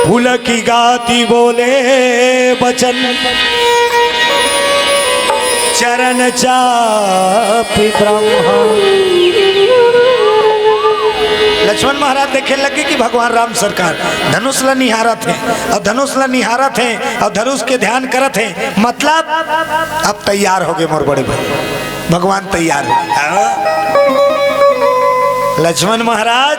पुलकि गाति बोले बचन, चरण चापि ब्रह्मा। लक्ष्मण महाराज देखे लगे कि भगवान राम सरकार धनुष ला निहारत हे, अउ धनुष ला निहारत हे, अउ धनुष के ध्यान करत हे, मतलब अब तैयार हो गए मोर बड़े भाई, भगवान तैयार हो गए। हाँ? लक्ष्मण महाराज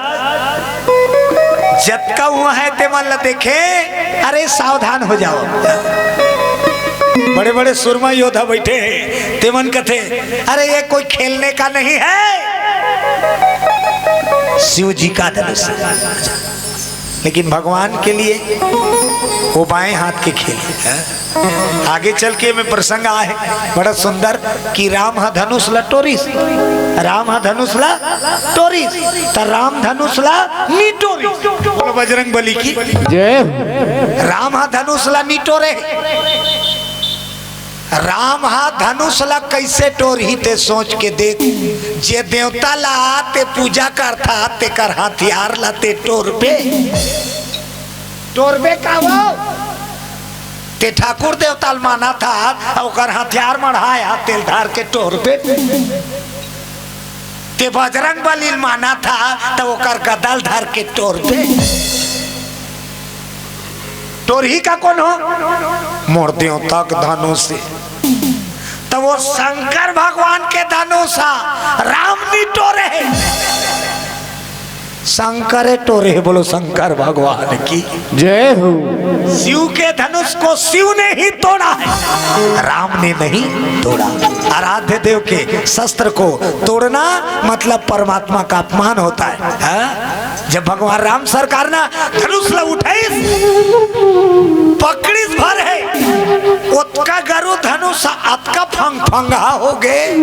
जतका हुआ हे ते मन ला देखे, अरे सावधान हो जाओ। बड़े बड़े सुरमा योद्धा बैठे हे, ते मन कथे, "अरे ये कोई खेलने का नहीं है, शिव जी का धनुष है।" लेकिन भगवान के लिए वो बाएं हाथ के खेल है। आगे चल के में प्रसंग आए, बड़ा सुंदर, कि राम हा धनुष ला टोरिस, राम हा धनुष ला टोरिस, त राम धनुष ला नी टोरिस। बोलो बजरंग बली की। जय। राम हा धनुष ला नी टोरे। राम हा धनुष ला कैसे टोरही ते सोच के देख, जे देवता ला ते पूजा करथा, तेकर हथियार ला ते टोरबे, टोरबे का वो? ते ठाकुर देवता ल मानथा, ओकर हथियार मढ़ाय हा, तेल धार के टोरबे। ते बजरंग बली ल मानथा, त ओकर गदा ल धार के टोरबे। टोरही का कोन हो? मोर देवता के धनुष हे। त वो शंकर भगवान के धनुष हा, राम नी टोरे हे। शंकर टोरे हे, बोलो शंकर भगवान की। जय हो। शिव के धनुष को शिव ने ही तोड़ा है, राम ने नहीं तोड़ा। आराध्य देव के शस्त्र को तोड़ना मतलब परमात्मा का अपमान होता है, हाँ? जब भगवान राम सरकार ना धनुष ला उठाइस, पकड़िस भर हे, ओतका गरु धनुष अतका फंग फंगहा हो गे,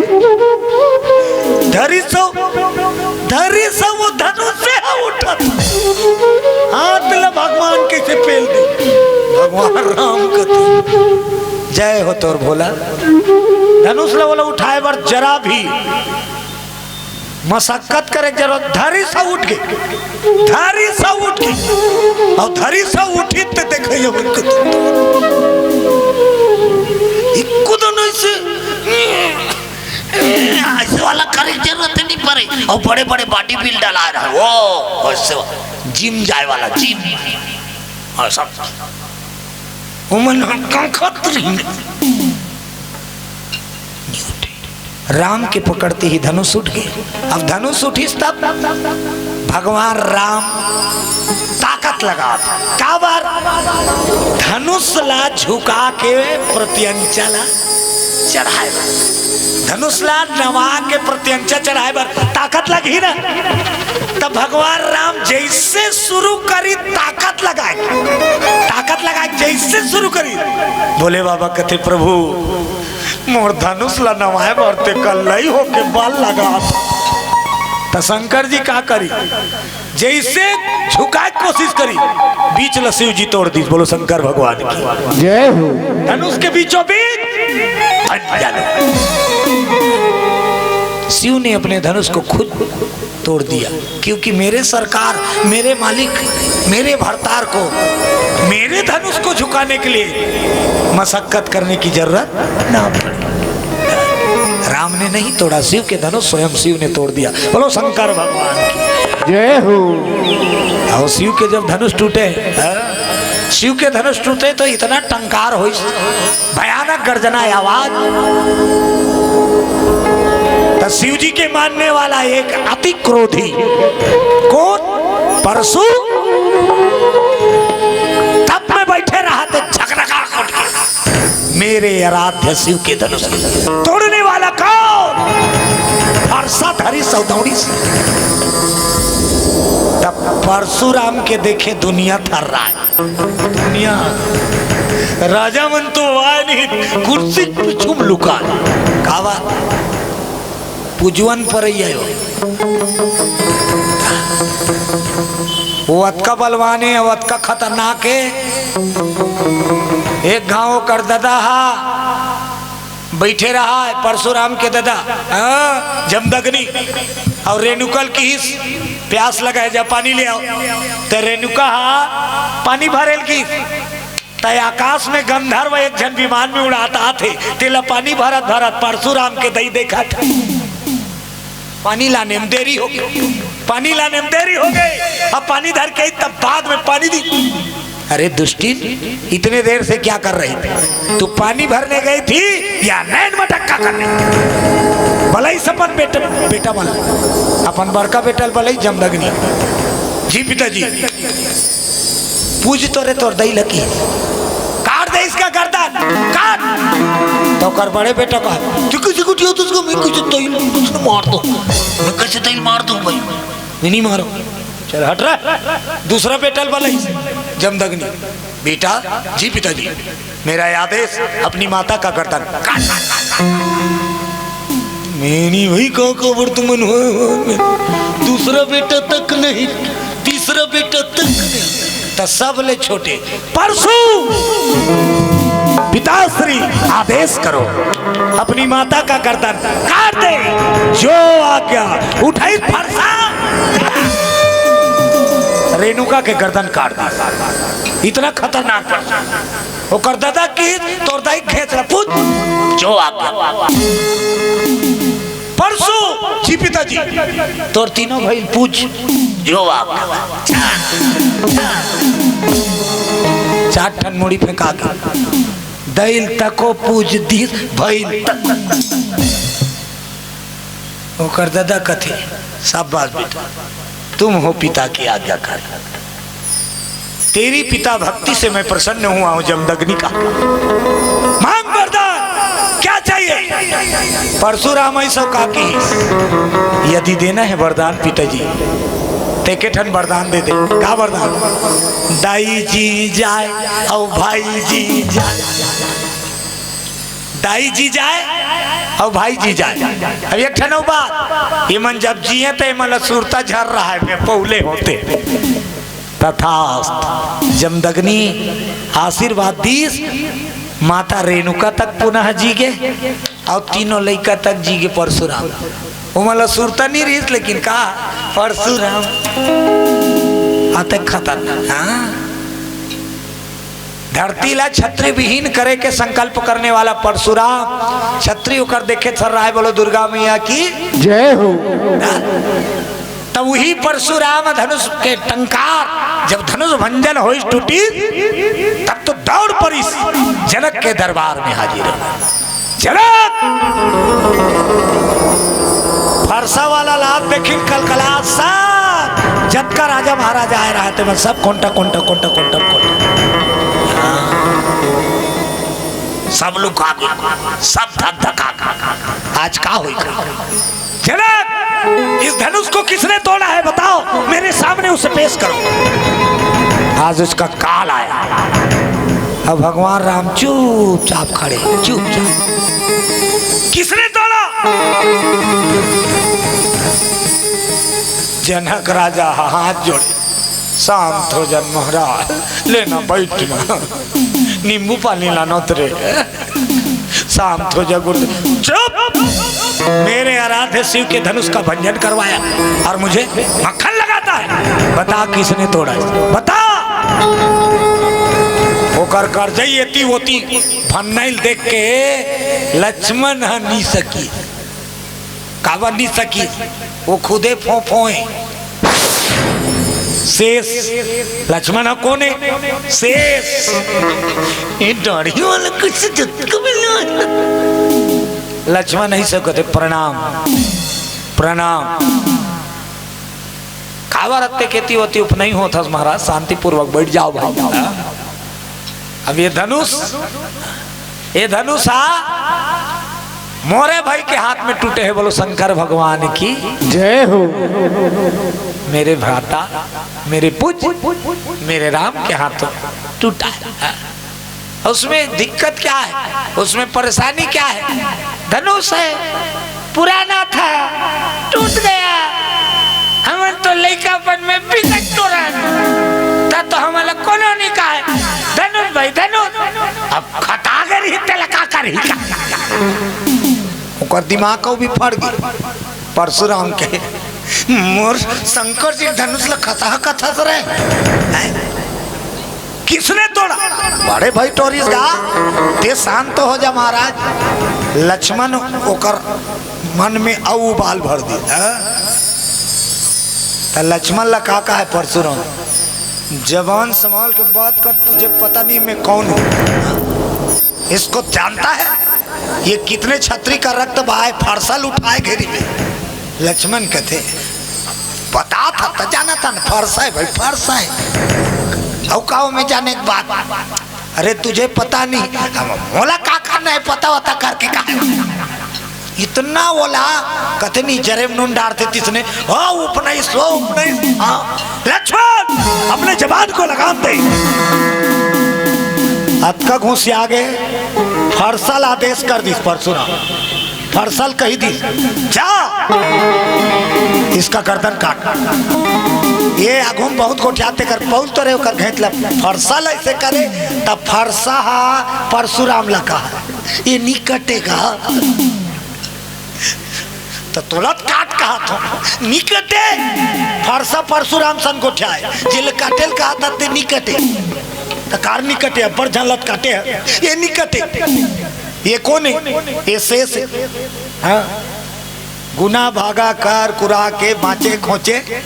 धरिस हव, धरिस हव, वो धनुष से हा उठत। हाथ ला भगवान कइसे पेल दे। भगवान राम कथे, जय हो तोर भोला। धनुष ला ओला उठाए बर जरा भी मशक्कत करे के जरूरत, धरिस हव उठ गे, धरिस हव उठ गे, अउ धरिस हव उठिस त देखइया मन के इक्को दन अइसे, अइसे वाला करे के जरूरत नइ परे। अउ बड़े-बड़े body builder आ रहा है, वो अइसे जिम जाए वाला, जिम, अउ सब ओमन ह का खात रहिन? राम के पकड़ते ही धनुष उठ गे। अब धनुष उठिस तब भगवान राम ताकत लगात। काबर? धनुष ला झुका के प्रत्यंचा ला चढ़ाए बर। धनुष ला नवा के प्रत्यंचा चढ़ाए बर ताकत लगही ना। तब भगवान राम जइसे शुरू करी ताकत लगाए, ताकत लगाए जइसे शुरू करी, भोले बाबा कथे, प्रभु मोर धनुष ला नवाए बर ते कल्लई होके बल लगात। त शंकर जी का करी, जइसे झुकाए के कोशिश करी, बीच ला शिव जी तोड़ दिस। बोलो शंकर भगवान की। जय हो। धनुष के बीचों बीच फट जाने। शिव ने अपने धनुष को खुद तोड़ दिया, क्योंकि मेरे सरकार, मेरे मालिक, मेरे भरतार को, मेरे धनुष को झुकाने के लिए मशक्कत करने की जरूरत ना पड़ी। राम ने नहीं तोड़ा, शिव के धनुष स्वयं शिव ने तोड़ दिया। बोलो शंकर भगवान की। जय हो। और शिव के जब धनुष टूटे, हाँ, शिव के धनुष टूटे तो इतना टंकार होइस, भयानक गर्जना आवाज। त शिव जी के मानने वाला एक अति क्रोधी, कौन? परशु। तप में बैठे रहा थे, झकझका उठ के, मेरे आराध्य शिव के धनुष तोड़ने वाला कौन? फरसा धरिस अउ दौड़िस। तब परशुराम के देखे दुनिया थर्राय। दुनिया, राजा मन तो आय नहीं, कुर्सी के पीछू म लुकाय। का बात? पूजवन परइया हो। वो अतका बलवान हे, वो अतका खतरनाक हे। एक घांव ओकर ददा हा, बइठे रहा हे परशुराम के ददा, हाँ, जमदग्नि, अउ रेणुका ल किहिस, प्यास लगा हे, जा पानी ले आव। त रेणुका हा पानी भरे ल किहिस, त आकाश में गंधर्व एक झन विमान में उड़ात आत हे, तेला पानी भरत भरत परशुराम के दई देखत हे। पानी लाने में देरी हो गई, पानी लाने में देरी हो गई। अब पानी धर के आई, तब बाद में पानी दी। अरे दुष्टिन, इतने देर से क्या कर रही थी? तू पानी भरने गई थी या नैन मटक्का करने? बलई से अपन बेटा, बेटा बल, अपन बड़का बेटा बलई जमदग्नि। जी पिताजी, पूज तो रे तोर दई लगी, काट दे इसका गर्दन, काट। तो कर बड़े बेटा का, तू किसी को दियो तो उसको मैं किसी दई लगी, उसने मार दो। मैं कैसे दई मार दूं भाई? मैं नहीं मारो। चल हट रहा। दूसरा बेटा बलई जमदग्नि, बेटा, जी पिताजी, मेरा आदेश, अपनी माता का गर्दन काट। मैं नहीं भाई, का काबर तुमन हो, हो, हो। दूसरा बेटा तक नहीं, तीसरा बेटा तक नहीं, त सब ले छोटे परशु, पिताश्री, आदेश करो, अपनी माता का गर्दन काट दे, जो आज्ञा। उठाई फरसा, रेणुका के गर्दन काट दी। इतना खतरनाक परशु। ओकर ददा किहिस, तोर दाई खेत ला पूज, जो आज्ञा। परशु, जी पिताजी, तोर तीनों भाई पूज, जो आज्ञा। चार ठन मुड़ी फेंका के, दई ल तको पूज दिस, भाई ल तक। ओकर ददा कथे, शाबाश बेटा, तुम हो पिता के आज्ञाकारी। तेरी पिता भक्ति से मैं प्रसन्न हुआ हूं, जमदग्नि का। मांग वरदान, क्या चाहिए? परशुराम ऐसो का की, यदि देना है वरदान पिताजी, ते के ठन वरदान दे दे। का वरदान? दाई जी जाए अउ भाई जी जाए। दाई जी जाए अउ भाई जी जाए। अब एक ठन अउ बात, ये मन जब जिए त ये मन ला सुरता झर रहा है, मैं पौले होते। तथास्त। जमदग्नि आशीर्वाद दीस, माता रेणुका तक पुनः जी गे, अउ तीनों लइका तक जी गे परशुराम। ओमन ला सुरता नहीं रहिस, लेकिन का परशुराम अतेक खतरनाक, हाँ? धरती ला क्षत्रिय विहीन करे के संकल्प करने वाला परशुराम, क्षत्रिय ओकर देखे थर्राए, बोलो दुर्गा मैया की। जय हो। तब वही परशुराम धनुष के टंकार, जब धनुष भंजन होइस, टूटिस, तब तो दौड़ पड़िस जनक के दरबार में हाजिर हो। जनक! फरसा वाला लात देखिन कलकलात सब, जतका राजा महाराजा आए रहा थे, सब कोंटा, कोंटा, कोंटा, कोंटा, कोंटा। हाँ। सब लुका गे, सब धक धका गे। आज का होई? जनक, इस धनुष को किसने तोड़ा है, बताओ, मेरे सामने उसे पेश करो। आज उसका काल आया। अब भगवान राम चुपचाप खड़े, चुपचाप। किसने तोड़ा? जनक राजा हाथ जोड़े, शांत हो जा महाराज, लेना बैठना, नींबू पानी लाना उतरे। शांत हो जा गुरुदेव। चुप! मेरे आराध्य शिव के धनुष का भंजन करवाया और मुझे मक्खन लगाता है। बता किसने तोड़ा है? बता। ओकर करजई एती ओती भन्नइल देख के लक्ष्मण ह नी सकी। काबर नी सकी? वो खुदे फों फों हे। शेष। लक्ष्मण ह कोन हे? शेष। ये दाढ़ी वाला कुछ जतका भी ना। लक्ष्मण नहीं सकते। प्रणाम, प्रणाम। काबर अतेक एती ओती उपनई होत हस महाराज, शांतिपूर्वक बैठ जाओ भाई। अब ये धनुष, ये धनुष हा मोरे भाई के हाथ में टूटे हे। बोलो शंकर भगवान की जय हो। मेरे भ्राता, मेरे पूज्य, मेरे राम के हाथ टूटा है। उसमें दिक्कत क्या है, उसमें परेशानी क्या है? धनुष है, पुराना था, टूट गया। हमन तो लइकापन में बिकट टोरन, त तो हमन ला कोनो नहीं कहे, "धनुष भाई, धनुष।" अब खता गे रही, तेला का करही? ओकर दिमाग को भी फट गे। परशुराम के, "मोर शंकर जी के धनुष ला खता, खता से रहे।" हैं? किसने तोड़ा? बड़े भाई टोरिस गा, ते शांत हो जा महाराज। लक्ष्मण ओकर मन में अउ उबाल भर दी, हाँ? त लक्ष्मण ला का कहा है परशुराम? जबान संभाल के बात कर, तुझे पता नहीं मैं कौन हूँ? इसको जानता है? ये कितने छत्री का रक्त बहाए, फरसा ल उठाए घेरी में। लक्ष्मण कहते, पता था त जाना था ना, फरसा है भाई, फरसा है। अउ का ओमे जाने के बाद, अरे तुझे पता नहीं, हम मोला का करना है पता वता करके का है? इतना ओला कतनी जरे में नून डारते तिसने, ओ उपनईस, ओ उपनईस, हाँ। लक्ष्मण, अपने जबान को लगाम दे। अतका घुसिया गे, फरसा ल आदेश कर दिस परशुराम। फरसा ल कहि दिस, जा, इसका गर्दन काट। ये आघू म बहुत गोठियाथे, कर पउल तो रहे ओकर घेंच ल। फरसा ल ऐसे करे, त फरसा हा परशुराम ल कहा, ये नी कटेगा। त तोला त काट कहा थो, नी कटे। फरसा परशुराम सन गोठियाए, जेला काटे ल कहा था ते नी कटे। त काबर नी कटे, अब्बड़ झन ल त काटे हे, ये नी कटे। ये कोन हे? ये शेष हे। हाँ। गुना भागा कर कुरा के बाँचे खोचे,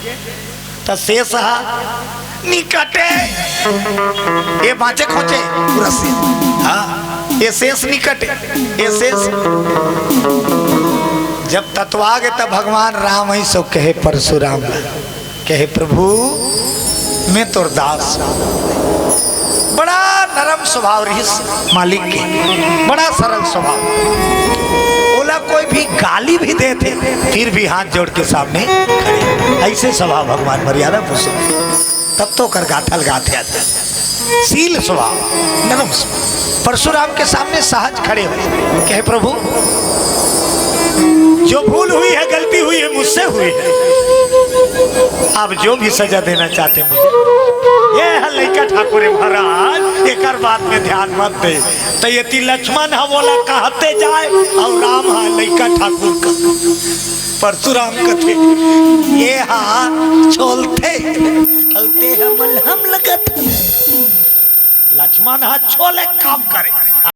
त शेष हा नी कटे। ये बाँचे खोचे पूरा शेष। हाँ, ये शेष नी कटे, ये शेष। जब ततवा गे, तब भगवान राम ही सो कहे परशुराम ला, कहे, "प्रभु, मैं तोर दास हूँ।" बड़ा नरम स्वभाव रहिस मालिक के, बड़ा सरल स्वभाव। ओला कोई भी गाली भी देथे, फिर भी हाथ जोड़ के सामने खड़े। ऐसे स्वभाव भगवान मर्यादा पुरुषोत्तम। तब तो ओकर गाथा ल गाथे आथे। शील स्वभाव, नरम स्वभाव। परशुराम के सामने सहज खड़े हो, कहे, "प्रभु, जो भूल हुई है, गलती हुई है, मुझसे हुई है। आप जो भी सजा देना चाहते मुझे।" ये है लइका ठाकुर हे महाराज, एकर बात में ध्यान मत दे। त ये ती लक्ष्मण ह ओला कहते जाए अउ राम ह लइका ठाकुर का। परशुराम कथे, "ये हा छोलथे अउ ते ह मलहम लगत।" लक्ष्मण ह छोले काम करे।